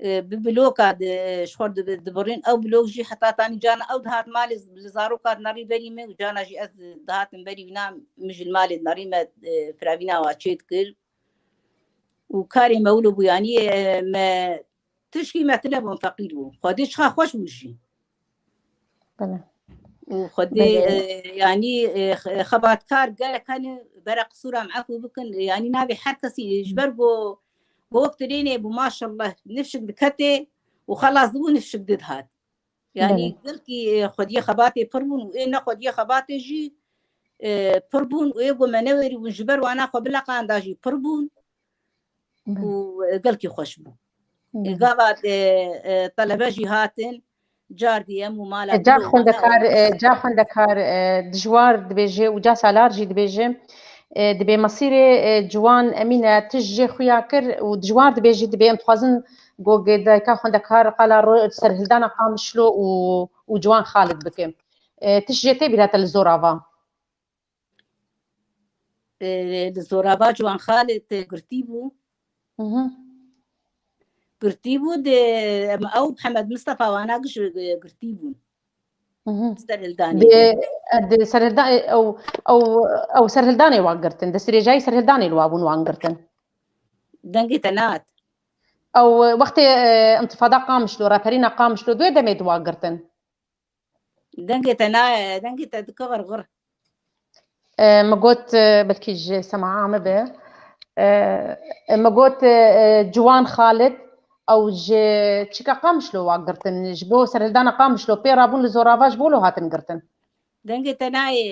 E, bi bloka di, ji xwe di, dibirin. Ew blok jî heta tanî cana ew dihat malê li zaroka dinerî berî min û cana jî ez dihatim berî wîna min ji li malê dinerî me, e, firavîna wa çê dikir. Û karê me wilo bû, yanî, e, me tişkî me tine bûn, feqîr bû. Xwedê çiqa xweş bû jî. Bele. Û Xwedê, Bele. e, yanî, e, xe-, xebatkar gelek hene, bere qisûra em efû bikin. Yanî navê her kesî, e, ji ber ku, ku wek tirênê bû, maşallah, nifşik diketê û xelas dibû, nifşik didihat. Yanî Bele. gelkî, e, xwediyê xebatê pir bûn û ê ne xwediyê xebatê jî, e, pir bûn û ê ku me newerî bûn, ji ber wana xwe bileqanda jî pir bûn. Bele. Û, e, gelkî xweş bû. E, Bele. gava, e, e, telebe jî hatin, cardî em û mala E, car Gulê xwendekar, Wana e, car xwendekar, e, dijwar dibêje û ca salar jî dibêje, e, dibê mesîrê, e, ciwan Emîne tij jê xuya kir û dijwar dibêje, dibê em dixwazin go dayika xwendekar qala ro-, serhildana Qamişlo û, û ciwan Xalid bike. E, tij jê tê bîra te li Zorava? E, li Zorava ciwan Xalid, e, girtî bû. Hı hı. Girtî bû, di, em, ew Mihemed Mistefa wana giş, e, girtî bûn. Hı hı. Serhildanê Di, bûn. e, di serhilda-, e, ew, ew, ew serhildanê wan girtin. Di sirêjayî serhildanê li wa bûn wan girtin. Dengê te nehat. Ew, e, wextê, e, întifada Qamişlo, raperîna Qamişlo, di wê demê di wa girtin. Dengê te nayê, dengê te dike xirxir. E, min got, e, belkî ji sema min be. E, min got, e, e, Ciwan Xalid, ew ji çika Qamişlo wa girtin, ji bo serhildana Qamişlo pê rabûn li Zorava ji bo lo hatin girtin. Dengê te nayê,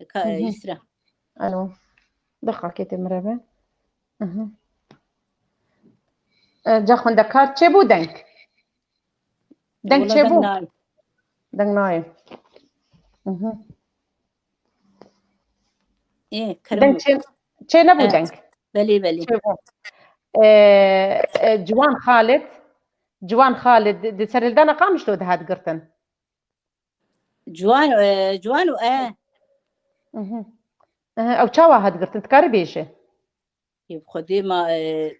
e, ka-, Hı hı. Yusra. Alo. Deqakê tê min re be. Hı hı. E, ca xwendekar çêbû deng? Deng Wala çêbû? Deng nayê. Deng nayê. Mhm. Ê, kerem Deng bû. Çê, çê nebû Evet. deng? Belê, belê. Çêbû. E, e, Ciwan Xalid, Ciwan Xalid di, di serhildana Qamişlo dihat girtin. Ciwan, e, Ciwan û e. Mhm. Ehe, ew çawa hat girtin? Dikare bêje? Ê, bi Xwedê ma, e,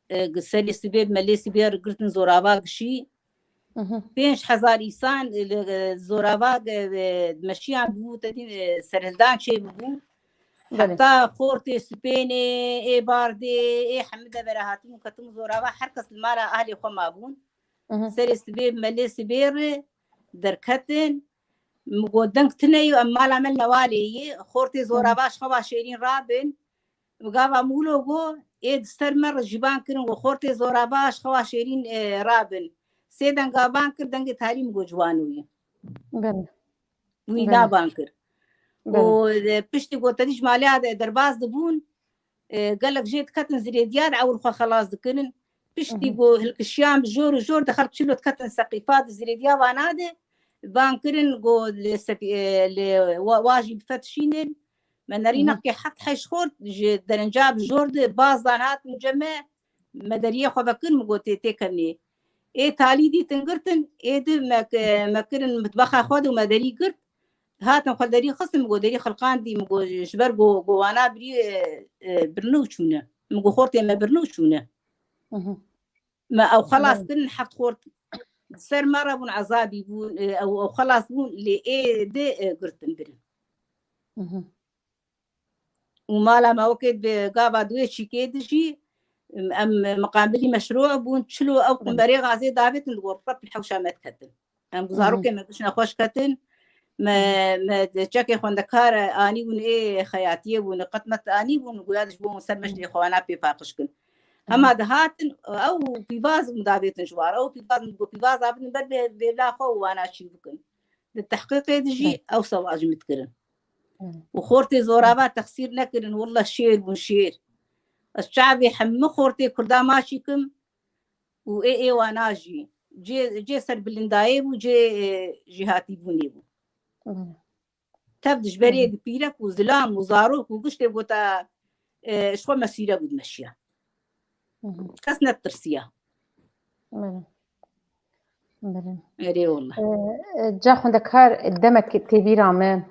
e, serê sibê, me lê sibê girtin Zorava gişî. Mhm. Pênc hezar îsan, e, li, e, Zorava, e, e, meşiyan bû, te dî, e, serhildan çê bû. Belê. Heta xortê Sipênê, ê Bardê, ê hemî devera hatin û ketin Zorava, her kes li mala ahlê xwe mabûn. Mhm. Serê sibê, me lê sibê re derketin. Min got, deng tune ye, em mala me li Newalê ye. Xortê Zorava ji xewa şêrîn rabin. Gava mûlo go, ê di ser me re jiban kirin, go xortê Zorava ji xewa şêrîn, e, rabin. Sê denga ban kir, dengê talî min go ciwano ye. Belê. Wî Belê. naban kir. Belê. Û, e, piştî go te dî ji malê de derbas dibûn, e, gelek jê diketin zirêdiya de ewil xwe xelas dikirin. Piştî Mhm. go hilkişiyan bi jor û jor de xelk çilo diketin seqîfa de zirêdiya vana de ban kirin go li seqî-, e, li wa-, wa jî bifetişînin. Me nerî Mhm. nexkê heft heşt xort ji derenca bi jor de bazdan hatin cem me, me deriyê xwe vekir, min got, tê, tê kenê. Ê talî dîtin girtin, ê di me, me kirin mitbexa xwe de û me derî girt. Hatin xwe derî xistin, min got, derî xilqandî, min got, ji ber go, go wana birî, e, e, birine û çûne. Min got, xortê me birine û çûne. Mhm. Me ew xelas Belê. kirin, heft xort ser me re bûn, ezabî bûn, e, ew, ew xelas bûn, lê ê di, e, girtin birin. Mhm. Û mala me wekê bi gava di wê çîkê de jî, em, em miqabilî meşrû bûn, çilo ew Belê. qumberê gazê davêtin, digot, Reb li hewşa me diketin. Em Hı hı. zarokê me bişne xweş ketin, me, Hı hı. me çekê xwendekar anî bûn, ê xeyatiyê bûn, qet me anî bûn, goya ji bo ser Hı hı. meştê xwe wana pê paqij kin. Hı hı. Hema dihatin, ew pîvaz min davêtin ji war, ew pîvaz min got, pîvaza bidin ber bê-, bêvla xwe û wana çî bikin. Di tehqîqê de jî Belê. ew sewal ji min dikirin. Hı. Û xortê Hı. Zorava texsîr nekirin, willa şêr bûn, şêr. Ez çavê hemû xortê Kurda maçî kim û ê, ê wana jî. Cê, cê serbilindayê bû, cê, e, jêhatîbûnê bû. Hı. Tev dijberê Hı. di pîrek û zilam û zarok û giştê gota, e, ji xwe mesîre bû dimeşiya. Kes netirsiya. Belê. Belê. Erê wala. E, e, ca xwendekar demek tê bîra me.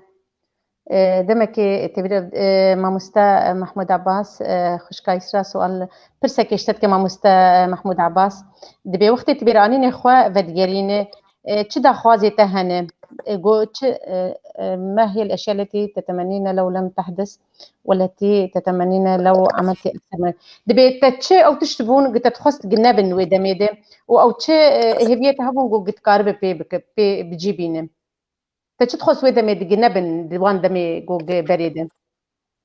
E, demekê tê bîra, e, mamoste Mehmûd Abbas, e, xwişka Îsra sual, pirsekê ji te dike mamoste Mehmûd Abbas. Dibê wextê tu bîranînê xwe vedigerîne, e, çi daxwazê te hene? E, go çi, e, e, ma hiye el-eşya letî tetemennîne lew lem tehdis? Weletî tetemennîne lew emeltî ekser min. Dibê te çi ew tişt bûn, gi te dixwest gi nebin wê demê de û ew çi, e, hêviyê te hebûn ku gi dikaribe pê bike, pê bi cî bîne? Te çi dixwest wê demê di gi nebin, di wan demê ku gi berê de?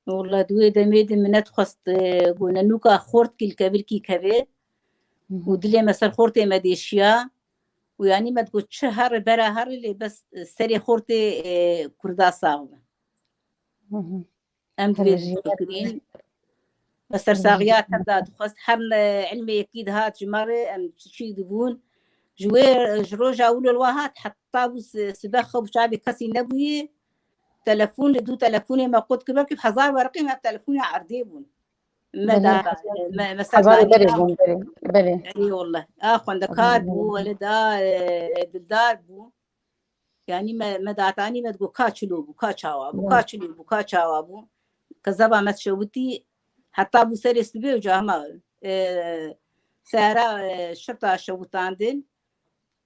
Wala di wê demê de min nedixwest, e, ku nenûka xortkî li kevirkî keve û dilê me ser xortê me dêşiya û yanî me digot çi here bera here lê bes serê xortê, e, Kurda sax be. Em divê difikirîn. Me sersaxiya te da dixwest her ne ilmê yekî dihat ji me re em çi çî dibûn. Ji wê, ji roja wilo li wa hat heta bû si-, sibe xew çavê kesî nebûyê. Telefon li dû telefonê me qut kir belkî hezar werqê me telefonê erdê bûn. Me da, me, me ser hezarê berê bûn, berê, berê. Eyvallah. A xwendekar bû, wele da, e, dildar bû. Yanî me, me datanî me digot ka çilo bû, ka çawa bû, ka çilo bû, ka çawa bû. Kezeba me dişewitî heta bû serê sibê û ca hema, e, sehera, e, şirta şewitandin,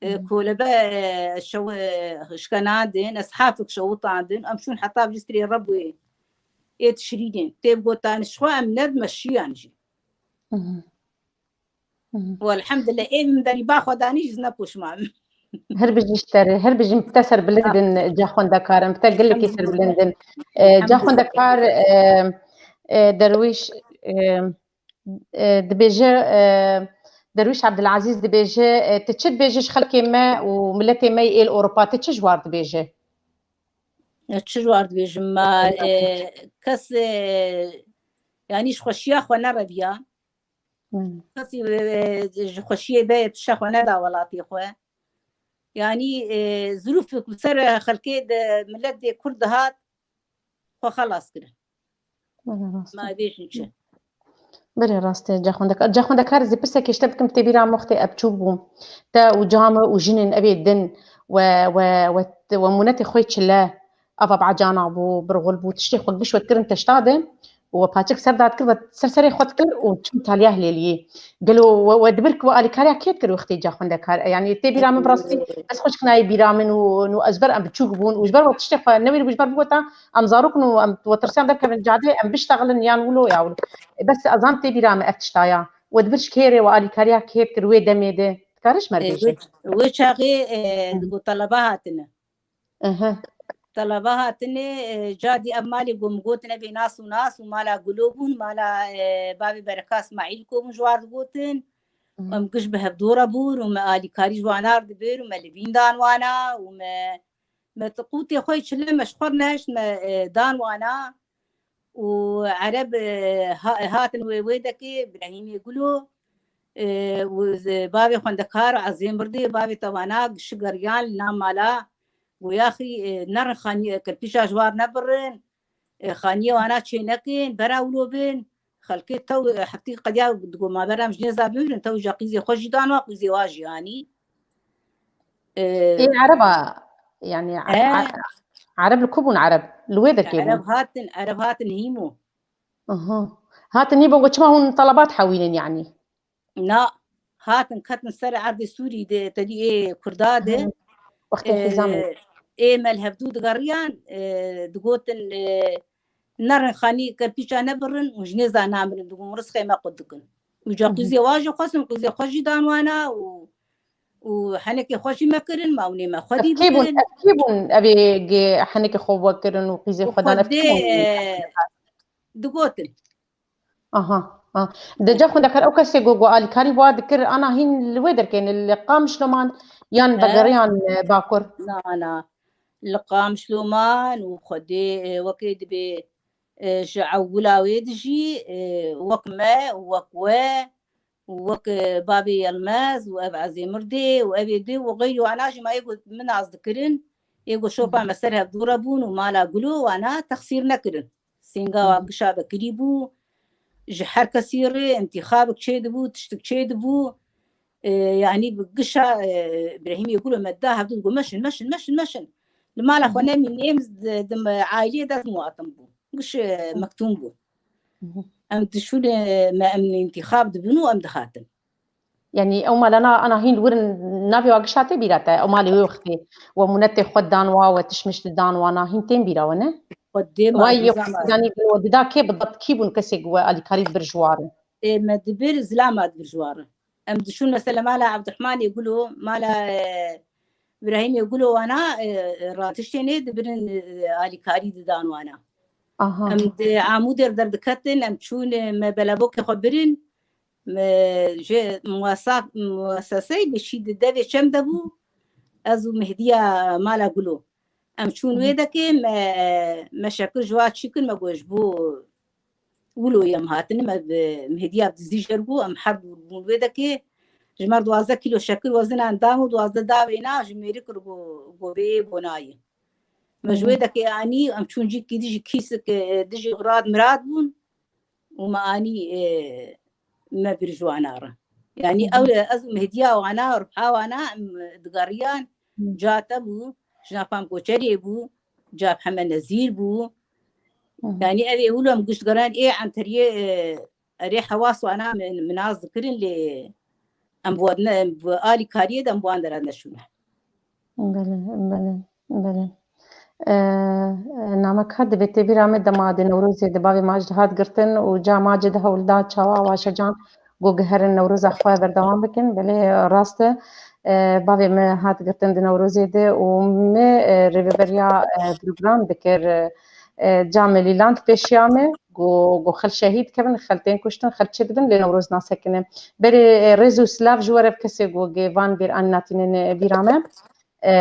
e, kolebe, e, şew-, e, şkenandin, eshafik şewitandin, em çûn heta vî strê rebûyê ê tişrînê. Tê bi gotan ji xwe em nerdime şiyan jî. Welhemdulillah, ê min derî ba xwe danî jî ne poşman. Her bijî ji te re, her bijî te serbilind in, ca xwendekar in, te gelekî serbilind in. E, ca xwendekar, e, e, Derwîş, e, e, dibêje, e, Derwîş Abdulazîz dibêje, e, tu çi dibêje ji xelkê me û miletê me yê êl Ewropa, tu çi ji war dibêje? E, çi ji war dibêjim, ma, e, kes, e, yanî ji xweşiya xwe nereviya. Kesî, e, ji xweşiyê bê pişe xwe neda welatê xwe. Yanî, e, zirûfek li ser xelkê de, milet dê Kurd dihat, xwe xelas kirin. Belê rast e. Ma bêjin çi? Belê rast e, ca xwendekar. Ca xwendekar, ez ê pirsekê ji te bikim, tê bîra me wextê ev çûk bû. Te û camê û jinên evê din we, we, we, we mûnetê xwe çile. Ava bi ecana bû, birxul bû, tiştê xwe giş we dikirin teşta de û we paçik ser dadikir, we ser serê xwe dikir û çû taliya hilêliyê. Gelo we, we dibir ku we alîkariya kê dikir wextê ca xwendekar? Yanî tê bîra min bi rastî ez xweşik nayê bîra min û, û ez ber em biçûk bûn û ji ber we tiştê xwe newêribû, ji ber bigota em zarok in û em we tirsiyan derkevin cadê, em biştexilin yan wilo ya wilo. Bes ez zan tê bîra min ev tişta ya. We dibir ji kê re, we alîkariya kê dikir wê demê de? Dikare ji me re bêje? Wê çaxê, e, digot teleba hatine. Aha. Teleba hatine, e, cadî ev malê ku min gotin ev ê nas û nas û mala Gulo bûn, mala, e, bavê Bereka Îsmaîl ku bûn ji war digotin. Em giş bi hevdora bûn û me alîkarî ji wana re dibir û me li vîn dan wana û me, me ti qûtê xwe çile me ji xwe neşt me, e, dan wana. û Ereb, e, ha-, hatin wê wê dekê, Birahîmê Gulo, e, û z-, bavê xwendekar Ezê Mirdê, bavê tewana gişi geriyan li nav mala, goyaxî, e, nerin xanî-, kirpîça ji war nebirin, e, xaniyê wana çê nekin, bera wilo bin, xelkê tew, e, heftî qediya digo ma bera em ji nêza bimirin, tew ja qîzê xwe jî dan wa, qîzê wa jî anî. E, Ê Ereba, yani, e, a-, a-, Ereb li ku bûn Ereb? Li wê dekê bûn? Ereb hatin, Ereb hatin Hîmo. Aha. Hatin Hîmo, çima hûn telebat hewînin yani? Na, hatin ketin ser erdê Sûrî de, tedî ê Kurda de. Hı. Wextê, e, xizan bû. Ê me li hevdû digeriyan, e, digotin, e, nerin xanî kerpîça nebirin û ji nêza namirin, digon rizqê me qut dikin. Û ca, hı hı, qîzê wa jî xwestin, qîzê xwe jî dan wana û û henekê xwe jî me kirin, mawnê me xwedî bikirin. Ev kê bûn? Ev kê bûn? Evê gê henekê xwe vekirin û qîzê xwe dan, ev kê bûn? Digotin. Aha, aha. Di ca xwendekar ew kesê ku, ku alîkarî wa dikir, ana hîn li wê derkeyne, li Qamişloman yan vegeriyan, e, Bakur? Na, na. Li Qamişloman û xwedê, e, wekê dibê, e, ji ewila wê dijî, e, wek me û wek we û wek, e, bavê Yelmez û ev Ezê Mirdê û evê dê û xeyrî wana jî ma yê ku min nas dikirin, yê ku şopa me ser hevdû re bûn û mala Gulo wana texsîr nekirin. Sênga wa gişa vekirî bû. ji her kesî re întîxabek çêdibû, tiştek çêdibû. E, yanî bi gişa, e, Îbrahîmê Gulo me da hevdû digot, "Meşin, meşin, meşin, meşin." Li mala xwe nemînê, em di, di me aileyê de muatim bû. Giş, e, mektûm bû. Em diçûn, e, me, em întîxab dibûn û em dihatin. Yanî ew mala na, ana hîn wir in, navê wa gişa tê bîra te, ew malê wê wextê we mûnetê xwe dan wa, we tişmiş didan wa, na hîn tên bîra we, ne? Xwedê ma Wa yê zama. Yanî we dida kê, bi dat kî bûn kesê ku we alîkarî dibir ji wa re? Ê, me dibir, zilama dibir ji wa re. Em diçûn mesela mala Evdirehmanê Gulo, mala, e, Îbrahîmê Gulo wana, e, e, ra tiştê nê dibirin, e, alîkarî didan wana. Aha. Em di Amûdê re derdiketin, em çûn, e, me belebokê xwe birin, me ji muwesa-, muweseseyê bi şî di devê çem de bû, ez û Mehdiya mala Gulo. Em çûn wê dekê, me, me şekir ji wa çî kir, me got ji bo wilo em hatine, me bi Mehdiya bi dizî jêr bû, em her du bûn wê dekê. Ji me re duwazdeh kîlo şekir wezinan dan û duwazdeh da wêna ji mêrik re go, go bê, go nayê. Me ji wê dekê anî, em çûn cîkî dijî kîsik, e, dijî rad mirad bûn û me anî, e, me bir ji wana re. Yanî ew, ez û Mehdiya wana, Rifha wana, em digeriyan, ca te bû, jina Fam Koçerê bû, ca Hemed Nezîr bû. Yanî ev ê wilo em giş digeran ê Enteriyê, e, erê hewas wana min, min nas dikirin lê em bi wan ne, em bi alîkariyê de em bi wan dera neçûne. Belê, belê, belê. E, e, Namek hat, divê tê bîra me dema di Newrozê di bavê ma ji dihat girtin û ca ma ci di hewl da çawa Awaşe Can got giherin Newroza xwe berdewam bikin. Belê rast e. E, bavê me hat girtin di Newrozê de û me, e, rêveberiya, e, program dikir, e, e, ca me lîland pêşiya me. Go, go xel şehîd kevin, xel tên kuştin, xel çê dibin, lê Newroz nasekine. Berê, e, rêz û silav ji we re kesê go gê van bîr an natînin, e, bîra me. E,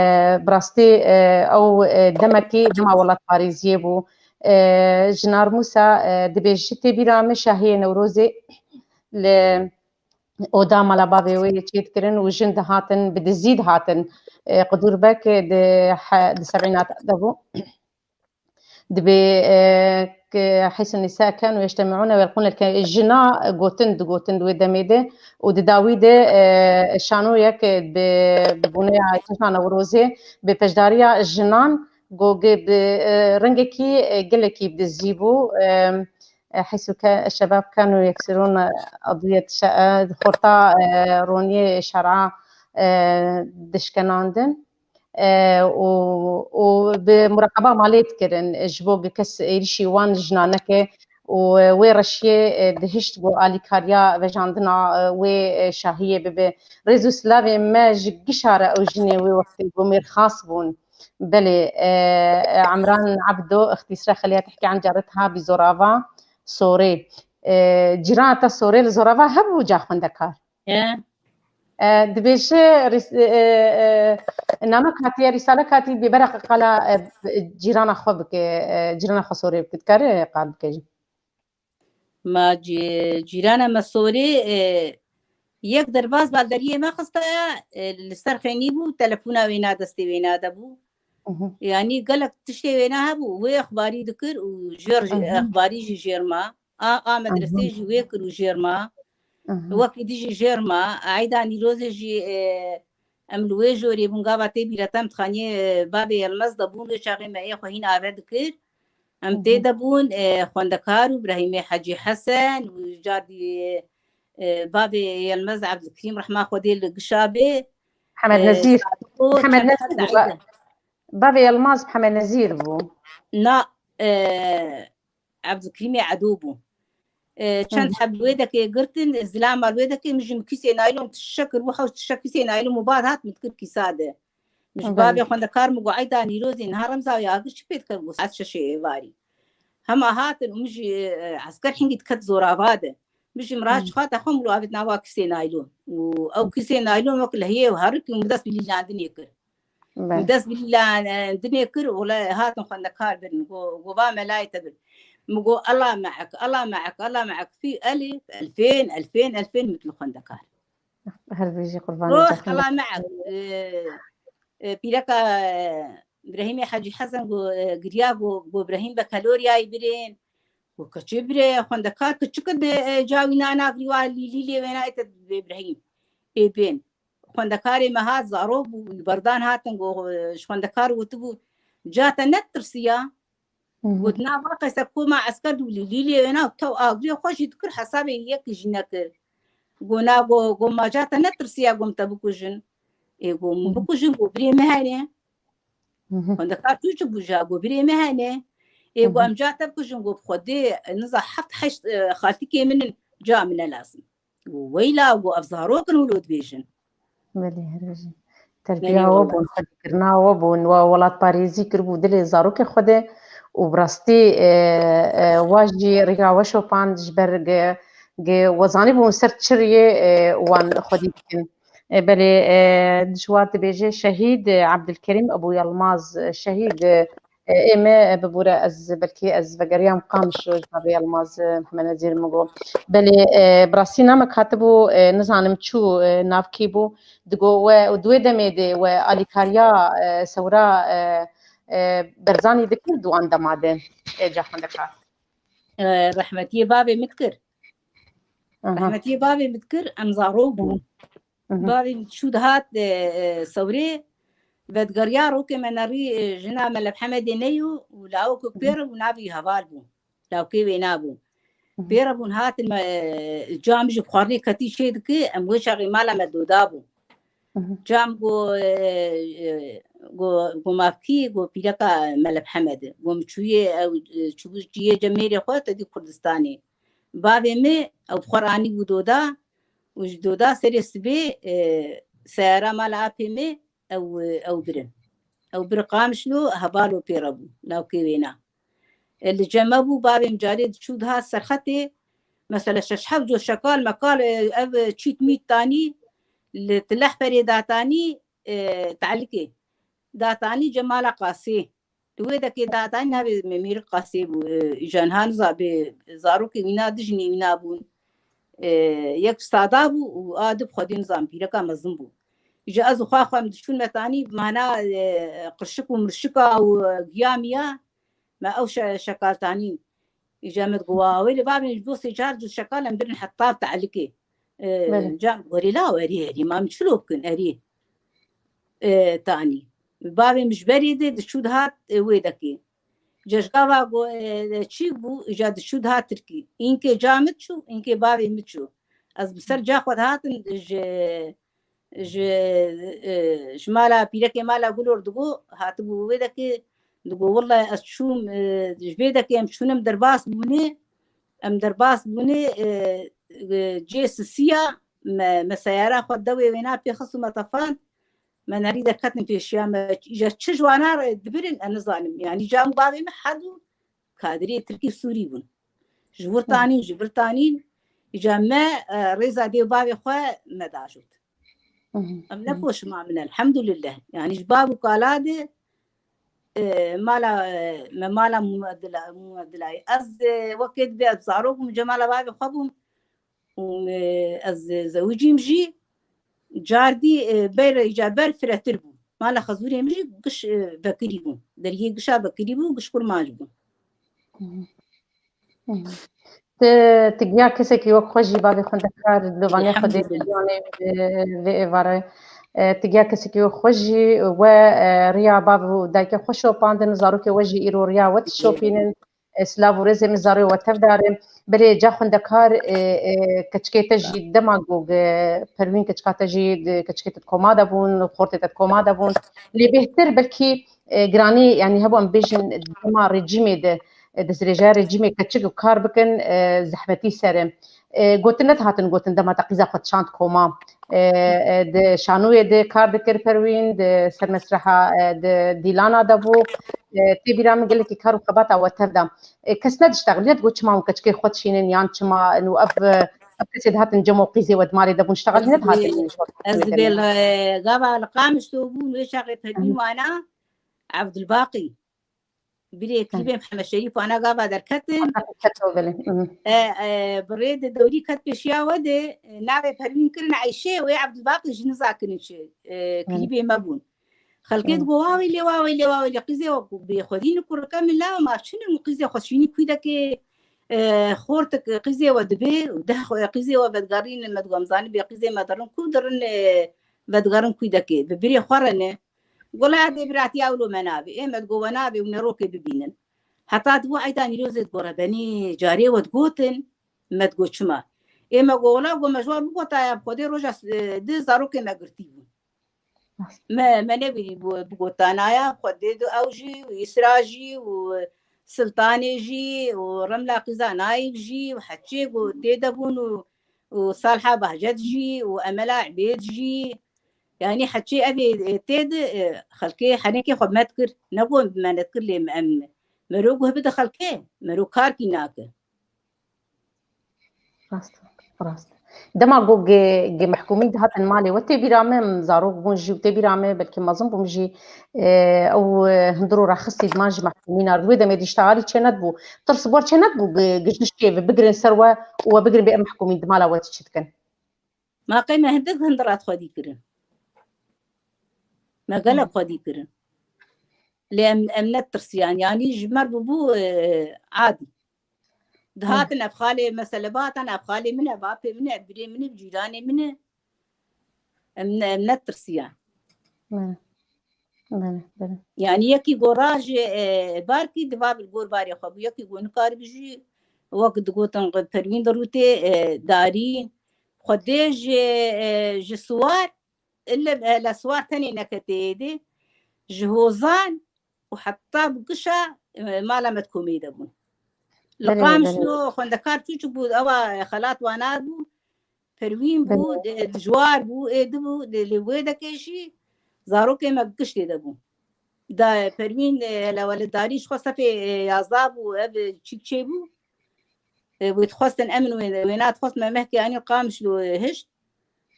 bi rastî, e, ew, e, demekî dema welatparêziyê bû. E, ji Narmûsa, e, dibê ji tê bîra min şahiyê Newrozê li oda mala bavê wê çê dikirin û jin dihatin, bi dizî dihatin. E, Qudûr Bek di he-, di sebînat de bû. Dibê, e, ke Heysu Nîsa kanu yectemiûne ve yelqûne ke jina gotin digotin di wê demê de û di dawî de, e, şanoyek bi, bi boneya cejna Newrozê bi beşdariya jinan go ge bi, e, rengekî, e, gelekî bi dizî bû. E, e, Heysu ke şebab kanu yeksirûn adwiyet şe-, e, xorta, e, roniyê şer'a, e, dişkenandin. E, û, û bi muraqeba malê dikirin, ji bo kes êrişî wan jina neke û wê reşiyê, e, dihişt bo alîkariya vejandina, e, wê, e, şahiyê bibe. Rêz û silavê me ji gişa re ew jinê wê wextê ku mêrxas bûn. Belê, e, e, Emran Ebdo, ixtîsre xeliya tehkî an caret ha bî Zorava Sorê. E, cîrana te Sorê li Zorava hebû ca xwendekar? E, dibêje rîs-, e, e, e, namek hatiye, rîsalek hatî bê bera qala, e, cîrana xwe bike, e, cîrana xwe sorê bike. Dikare qal bike jî? Ma cî-, cîrana me sorê, e, yek derbaz balderiyê me xistaya, e, li ser xênî bû, telefona wê na destê wê na de bû. Mhm. Yanî gelek tiştê wê na hebû, wê exbarî dikir û jêr, mhm, exbarî jî jêr ma. A, a medresê, mhm, jî wê kir û jêr ma. Mhm. Wekî dî jî jêr ma. Eyda Nîrozê jî, e, em li wê jorê bûn, gava tê bîra te em dixaniyê, e, bavê Yelmez de bûn, wê çaxê me ê xwe hîn ave dikir. Em, mhm, tê de bûn, e, xwendekar û Brahîmê Hecî Hesen û cardî, e, bavê Yelmez Ebdilkerîm rehma Xwedê li gişa bê. Hemed, e, Nezîr. Hemed Nezîr bû. Bavê Yelmaz Hemed Nezîr bû. Na, e, Ebdulkerîmê Edo bû. E, çend, hı hı, heb li wê dekê girtin, zilama li wê dekê, min jî min kîsê naylon tişe kir, bû hewş tişe kîsê naylon û bad hat min dikir kîsa de. Min ji, hı hı, bavê xwendekar min got, "Eyda Nîrozê niha remza ya agir çi pê dike?" Got, "Saet şeşê êvarî." Hema hatin û min jî, e, esker hingî diket zorava de. Min jî min, hı, raçixate xwe, min avêt nava kîsê naylon. Û ew kîsê naylon wek lehiyê û herikî û min dest bi lîlandinê kir. Be. Min dest bi lîlandinê kir û le hatin xwendekar birin. Go, go va me layê te bir. Min go, "Allah me'ek, Allah me'ek, Allah me'ek." Fî elif, elfên, elfên, elfên min li xwendekar. Her bijî qurbanê. Roh çaxê Allah me'ek. E, e, pîreka, e, Brehîmê Hecî Hesen go, e, giriya go, go Brehîm be keloriyayî birên. Got keçê birê xwendekar kiçik e, e, ca wî nanagrî wa lîlî lê wêna ê te bê Îbrahîm. Ê bên. Xwendekarê me hat, zarok bû, berdan hatin, got, e, ji xwendekar gotibû, ca te netirsiya? Got, na, va qese koma esker dû lîlî lê wêna tew agirê xwe jî dikir, hesabê yek jî nekir. Got, na, got, got, ma ca te netirsiya, got, em te bikujin. Ê, got, min bikujin, got, birê me hene. Xwendekar tu çi bû ja, got, birê me hene. Ê, got, em ca te bikujin, got, bi Xwedê, niza heft heşt, e, xaltikê min in, ca min ne lazim. Got, weyla, got, ev zarok in wilo dibêjin. Belê, her bijî. Terbiya we bûn, xwedîkirina we bûn, we welatparêzî kiribû dilê zarokê xwe de û bi rastî, e, e, wa jî rêya we şopand ji ber ge, ge we zanîbûn ser çi riyê, e, wan xwedî dikin. E, belê, e, ji wa dibêje şehîd, e, Ebdilkerîm Ebû Yilmaz, e, şehîd, e, E, ê me, e, bibûre, ez belkî ez vegeriyam Qamişlo, ji navê Yilmaz, e, Mihemed Nezîr min got. Belê, e, bi rastî namek hatibû, e, nizanim çû, e, nav kî bû. Digo we, û di wê demê de we alîkariya, e, sewra, e, e, Berzanî dikir di wan dema de, e, ca xwendekar. E, rehmetiyê bavê min dikir. Aha. Rehmetiyê bavê min dikir, em zarok bûn. Hı hı. Bavê min çû dihat, e, e, sewrê, vedigeriya rokê me nerî, e, jina Mele Hemedê neyû û lawikek pêr bû, navî Heval bû. Lawikê wê nabû. Hı hı. Pêre bûn hatin me, e, cam ji xwarnê ketî çê dike, em wê çaxê mala me doda bû. Hı hı. Cam go, e, e, go, go mafkî, go pîreka Mele Hemedê. Go min çûyê, ew, e, çûbû ciyê cemêrê xwe, te dî Kurdistanê. Bavê min, ew bi xwe ranî bû doda, û ji doda serê sibê, e, seyara mala apê me ew, ew birin. Ew bir Qamişlo, Hebalo pê re bû, lawkê wêna. E, li cem me bû, bavê min carê diçû dihat serxetê, mesela şeş heft cor şekal mekal, e, ev çît mît tanî, li tilehperê datanî, e, telikê. Datanî cemala qasê. Li wê dekê datanî navê me Mîrik Qasê bû. E, îja niha niza bê zarokê wîna dijinê wîna bûn. E, yek sada bû û a di bi Xwedê nizam pîreka mezin bû. Îja ez û xwe xwe em diçûn me tanî mana, e, qirşik û mirşika û, e, giya miya me ew şe-, şekaltanîn. Îja me digo wa wê lê bavê ji bo sê çar cû şekal em birin heta telikê. E, Belê. Cam gorê la erî erî ma em çilo bikin erî. E, tanî. Bavê min ji berê de diçû dihat, e, wê dekê. Cejgava go, e, çî bû, îca diçû dihat Tirkî. Înkê ca min çû, înkê bavê min çû. Ez bi ser ca xwe dihatim ji, ji, e, ji mala pîrekê mala Gulor digo, hatibû wê dekê, digo, wellahî ez çûm, e, ji vê dekê em çûne em derbas bûne, em derbas bûne, e, e, cê sisiya me, me seyara xwe dewê wêna pê xist û me tefand, me nerî derketin pêşiya me, îja çi ji wana re dibirin, ez nizanim. Yanî ca min bavê min her du kadirê Tirkî Sûrî bûn. Ji wir tanîn, ji vir tanîn, îja me, e, rêza dê û bavê xwe me dajot. Hı hı. Em ne poşima min, elhamdulillah. Yanî ji bav û kala de, e, mala, e, me mala Muadila-, Muadilayê. Ez, e, wekê dibê ez zarok bûm, cemala bavê xwe bûm. Û, e, ez zewicîm jî, cardî, e, ber, îca ber firetir bû. Mala xezûrê min jî giş, e, vekirî bû. Deriyê gişa vekirî bû, giş kurmanc bû. Hı hı. Hı hı. Ti, ti giya kesekî wek xwe jî bavê xwendekar, dovanê xwe dê Elhamdülillah. Vê êvarê. E, ti giya kesekî wek xwe jî we, e, riya bav û dayikê xwe şopandin, zarokê we jî îro riya we dişopînin. E, silav û rêzê min zarê we tev dare. Belê ca xwendekar, e, e, keçikê te jî dema ku, e, Perwîn keçika te jî, e, keçikê te di koma de bûn, xortê te di koma de bûn. Lê bêhtir belkî, e, giranî, yanî hebû em bêjin dema rejîmê de, e, destdirêjeya rejîmê keçik û kar bikin, e, zehmetî ser e. E, gotin nedihatin gotin dema te qîza xwe dişand koma. E, e, di şanoyê de kar dikir Perwîn, di ser mesreha, e, di dîlana de bû. E, tê bîra min gelekî kar û xebata we tev da. E, kes nediştexilî, digot çima hûn keçikê xwe dişînin yan çima, û ev, ev kesê dihatin cem û qîzê we di malê de bûn, ştexalî nedihatin. Ez dibê, e, gava li Qamişlo bûn, wê çaxê Perwîn wana, Evdilbaqî. Birê klîbê Mihemed Şerîf ana gava derketin. Aha, keto belê. Hı hı. E, e, bi rê de dewrî ket pêşiya we de, e, navê Perwîn kirin Eyşe, wê Evdilbaqî jî niza kirin çi, e, klîbê me bûn. Xelkê digo, "Wa weylê, wa weylê, wa weylê, qîzê we bê xwedî ni kurike min la, ma çi ne min qîzê xwe şînî kûdekê, E, xortik qîzê we dibê û deh xwe qîzê we vedigerînin, me digo em zanî bê qîzê me dirin ku dirin, e, vedigerin kûdekê. Bi birê xwe re ne. Gola dê biratiya ewlo me nabê. Ê me digo we nabê û nerokê bibînin. Heta digo eyda nîrozê digo rebenî carê we digotin, me digo çima. Ê me go wela go me ji we bigotaya bi Xwedê roja, e, di zarokê me girtî bûn. Me, me nebîrî bû, bi gotanaya Xwedê di ew jî û Îsra jî û Siltanê jî û Remla Qîza Nayîb jî û Heçê ku tê de bûn û, û Salha Bahcet jî û Emela Ibêd jî. Yanî Heçê ev ê, ê tê de, e, xelkê henekê xwe met kir. Ne ku me net kir lê em mero guh bide xelkê, mero karkî nake. Rast, rast. Dema ku ge, ge mehkûmîn dihatin malê we tê bîra me, em zarok bûn jî û tê bîra me, belkî mezin bûm jî, e, ew, e, hundir û rexistî diman ji mehkûmîna, wê demê dîşta alî çê nedibû. Tirs bar çê nedibû ge, ge ji şêve bigirin ser we û we bigirin bê em mehkûmîn di mala we çi dikin. Ma qey me hindik hundirat xwedî kirin. Me gelek xwedî kirin. Lê em, em netirsiyan. Yanî ji me bûbû, e, adî. Dihatin ev xalê mesele bihatan, ev xalê min e, bapê min e, birê min e, cîranê min e. Em ne, em netirsiyan. Bele, bele. Yanî yekî go rajê, e, barkî diva bil gor barê xwe bû. Yekî go nikaribû jî wek digotin Perwîn di rûtê, e, darî. Xwedê ji, e, ji siwar, ile, e, le siwar tenê neketê êdî. Ji hozan û heta bi gişa, e, mala me di komê de bûn. Li Belê, Qamişlo belê. Xwendekar çûçik bû, ewa xelat wana bû. Perwîn bû, Belê. e, dijwar bû, êdî bû, lê, lê wê dekê jî zarokê me giş tê de bû. Da Perwîn, e, hele wele darî ji xwe sefê, e, yazda bû, ev, e, çîk çê bû. E, wê dixwestin em wê, wêna dixwest me mehkê anî Qamişlo, e, hişt.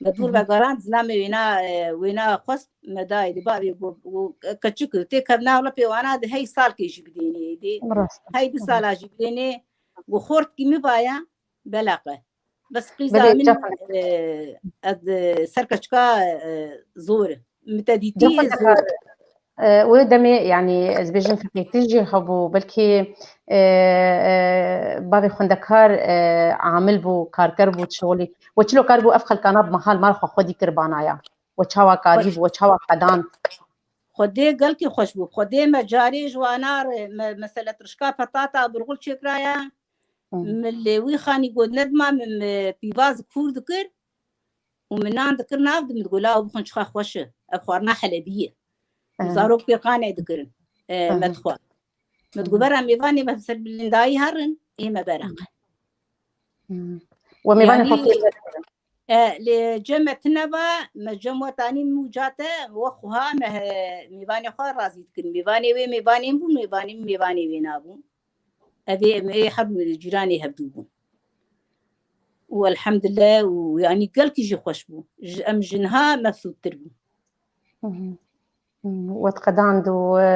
Me dûr vegerand, zilamê wêna, e, wêna xwest me dayê dê bavê go, go, keçik tê kevna wele pê wana di hey salkê jî bidênê dê. Rast. Hey du sala jî bidênê. Go xortkî mi vaya, beleqe. Bes qîza Belê, min, cafer. e, ez, e, ser keçika, e, zor e. Min te dîtî Cafer zor e. Dekar, e, wê demê, yanî, ez bêjim feqîrtir jî hebû, belkî, e, e, bavê xwendekar, e, amil bû, karker bû, şixulî. We çilo kar bû, ev xelkana bi mehal mal xwe xwedî kir banaya. We çawa karî bû, we çawa qedand. Xwedê gelkî xweş bû. Xwedê me carê ji wana re, me, mesele tirşka petata, burxul çêkiraya. Hı. Min lê wî xanî got nedima min, min pîvaz kûr dikir û min nan dikir nav di min digot, "La ew bixwin çiqa xweş e. Ev xwarina helebî ye." Hı. Zarok pê qanê dikirin. E, Hı hı. Me dixwar. Me digot, Hı. "Bera mêvanê me ser bilindayî herin, ê me bereqe." Hı. We mêvanê Yanî xwe kê E, lê cem me tine va, me cem we tanî mûca te, we xweha me, he, mêvanê xwe razî dikin. Mêvanê wê mêvanê min bû, mêvanê min mêvanê wê nabû. Ev ê, em ê her du cîranê hevdû bûn. Û elhamdulillah, û yanî gelkî jî xweş bû. Ji, em ji niha mefsûdtir bûn. Hı hı. Hmm, we diqedand û, e,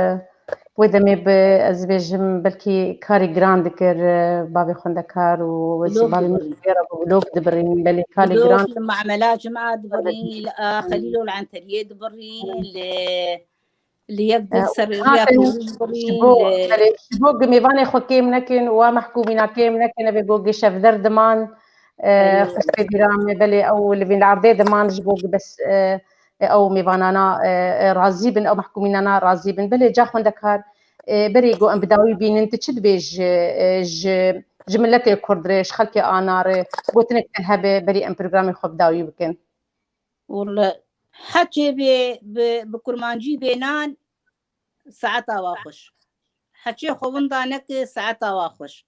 wê demê bi, ez bêjim, belkî karê giran dikir, e, bavê xwendekar û wê Vlog bavê min dibirîn. Vlog dibirîn, belê karê Vlog giran. Li Ma'mela Cima dibirîn, Belê. li, a, Xelîlo li Enteriyê dibirîn, li, li yek E, dil ser zaten riya pêrû ji dibirîn, bo, li belê, ji bo gi mêvanê xwe kêm nekin, wa mehkûmîna kêm nekin, evê go gi şevder diman, e, Belê. xistê bîra me, belê ew li vîn erdê diman, ji bo gi bes, e, e, ew mêvanana, e, e, razî bin, ew mehkûmînana razî bin. Belê ca xwendekar, e, berê go em bi dawî bînin, tu çi dibêj, e, ji, ji miletê Kurd re, ji xelkê ana re, gotinek te hebe, berî em programê xwe bi dawî bikin? Wele, heçê bê, bi, bi kurmancî bê nan, saeta wa xweş. Heçê xwe winda neke, saeta wa xweş.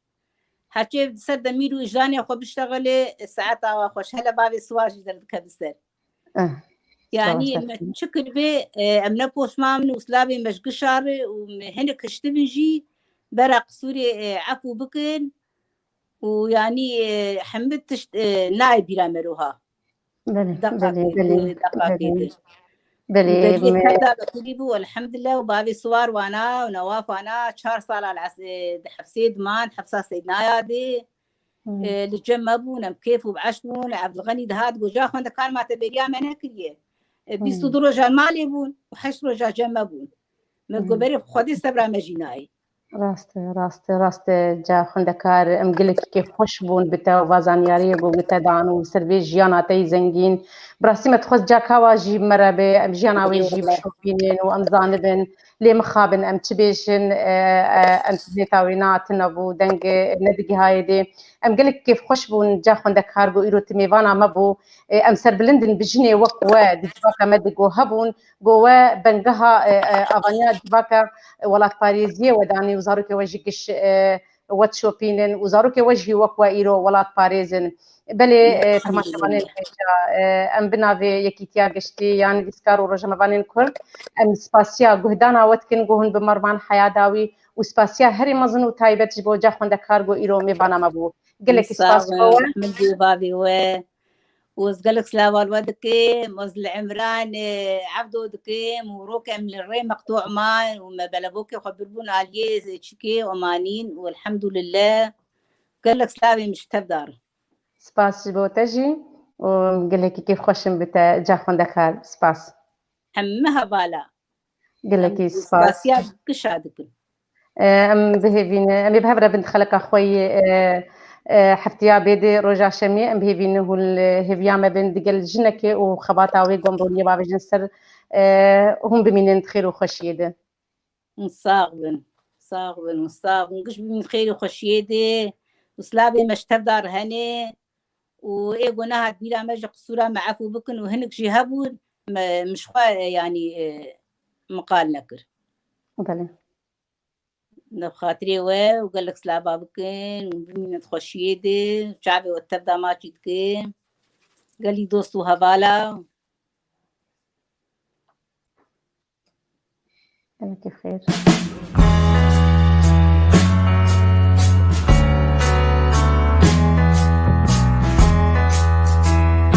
Heçê ser demîr û îjanê xwe biştexelê, saeta wa xweş. Hele bavê siwar jî derdikeve ser. Eh, Yanî siwar me ser. çi kiribê, e, em ne poşman min û silavê me ji gişa re û me hinek hiştibin jî, bera qisûrê, e, efû bikin û yanî, e, hemî tişt, e, nayê bîra me roha. Belê, Deqakê belê, di, belê, deqakê belê. di. Belê, Belê me- her da Betûlî bû, elhamdulillah, û bavê Siwar wana û Newaf wana, çar sala li es-, e, di hepsê diman, hepsa Seydnaya dê. Hmm. E, li cem me bûn, em kêf û bi eşq bûn, li Evdilxenî dihat, got, "Ca xwendekar ma te bêriya me nekiriye." E, Hmm. bîst û du roja malê bûn û heşt roja cem me bûn. Me got, Hmm. "Berê Xwedê sebra me jî nayê." Rast e, rast e, rast e, ca xwendekar, em gelekî kêfxweş bûn bi te û va zanyariyê ku bi te dan û li ser vê jiyana te yî zengîn. Bi rastî me dixwest ca kawa jî bi me re be, em jiyana wê jî bişopînin û em zanibin. Lê mixabin em çi bêjin, e, e, internet wê nehatine bû, deng, e, nedigihayê dê. Em gelek kêfxweş bûn, ca xwendekar ku îro tu mêvana me bû. E, em serbilind in bi jinê wek we di civaka me de ku hebûn, ku we bengeha, e, e, avaniya civaka, e, welatparêziyê we danî û zarokê we jî giş, e, we dişopînin û zarokê we jî wek we îro welatparêz in. Belê, e, temaşevanên hêja, e, em bi navê Yekîtiya Giştî ya Nivîskar û Rojnamevanên Kurd, em spasiya guhdana we dikin ku hûn bi me re man heya dawî û spasiya herî mezin û taybet ji bo ca xwendekar ku îro mêvana me bû. Gelekî spas ji bo we. Min dê bavê we. û ez gelek slava li we dikim, ez li Imran, e, Evdo dikim û rokem li rê meqtû ma û me belebokê xwe birbûn aliyê çikê Omanîn û elhamdulillah gelek slavê min ji tev dar. Spas ji bo te jî û gelekî kêfxweş im bi te ca xwendekar. Spas. Hemî hevala. Gelekî spas. Spasiya gişa dikin. E, em bihêvîne, em ê bi hev re bin di xeleka xwe yê, e, e, heftiya bê de roja şemiyê, em bihêvîne hûn li hêviya me bin digel jinekê û xebata wê gomroniyê bavêjin ser, e, hûn bimînin di xêr û xweşiyê de. Sax bin, sax bin û sax bin. Giş bimîn xêr û xweşiyê de û slavê me ji tev dar hene û ê ku nehat bîra me ji qisûra me efû bikin û hinek jî hebûn, me, min ji xwe, e, yanî, e, miqal nekir. Belê. Li xatirê we û gelek slava bikin û bimînin di xweşiyê de, çavê we tev da maçî dikin. Gelî dost û hevala. Gelekî xêr.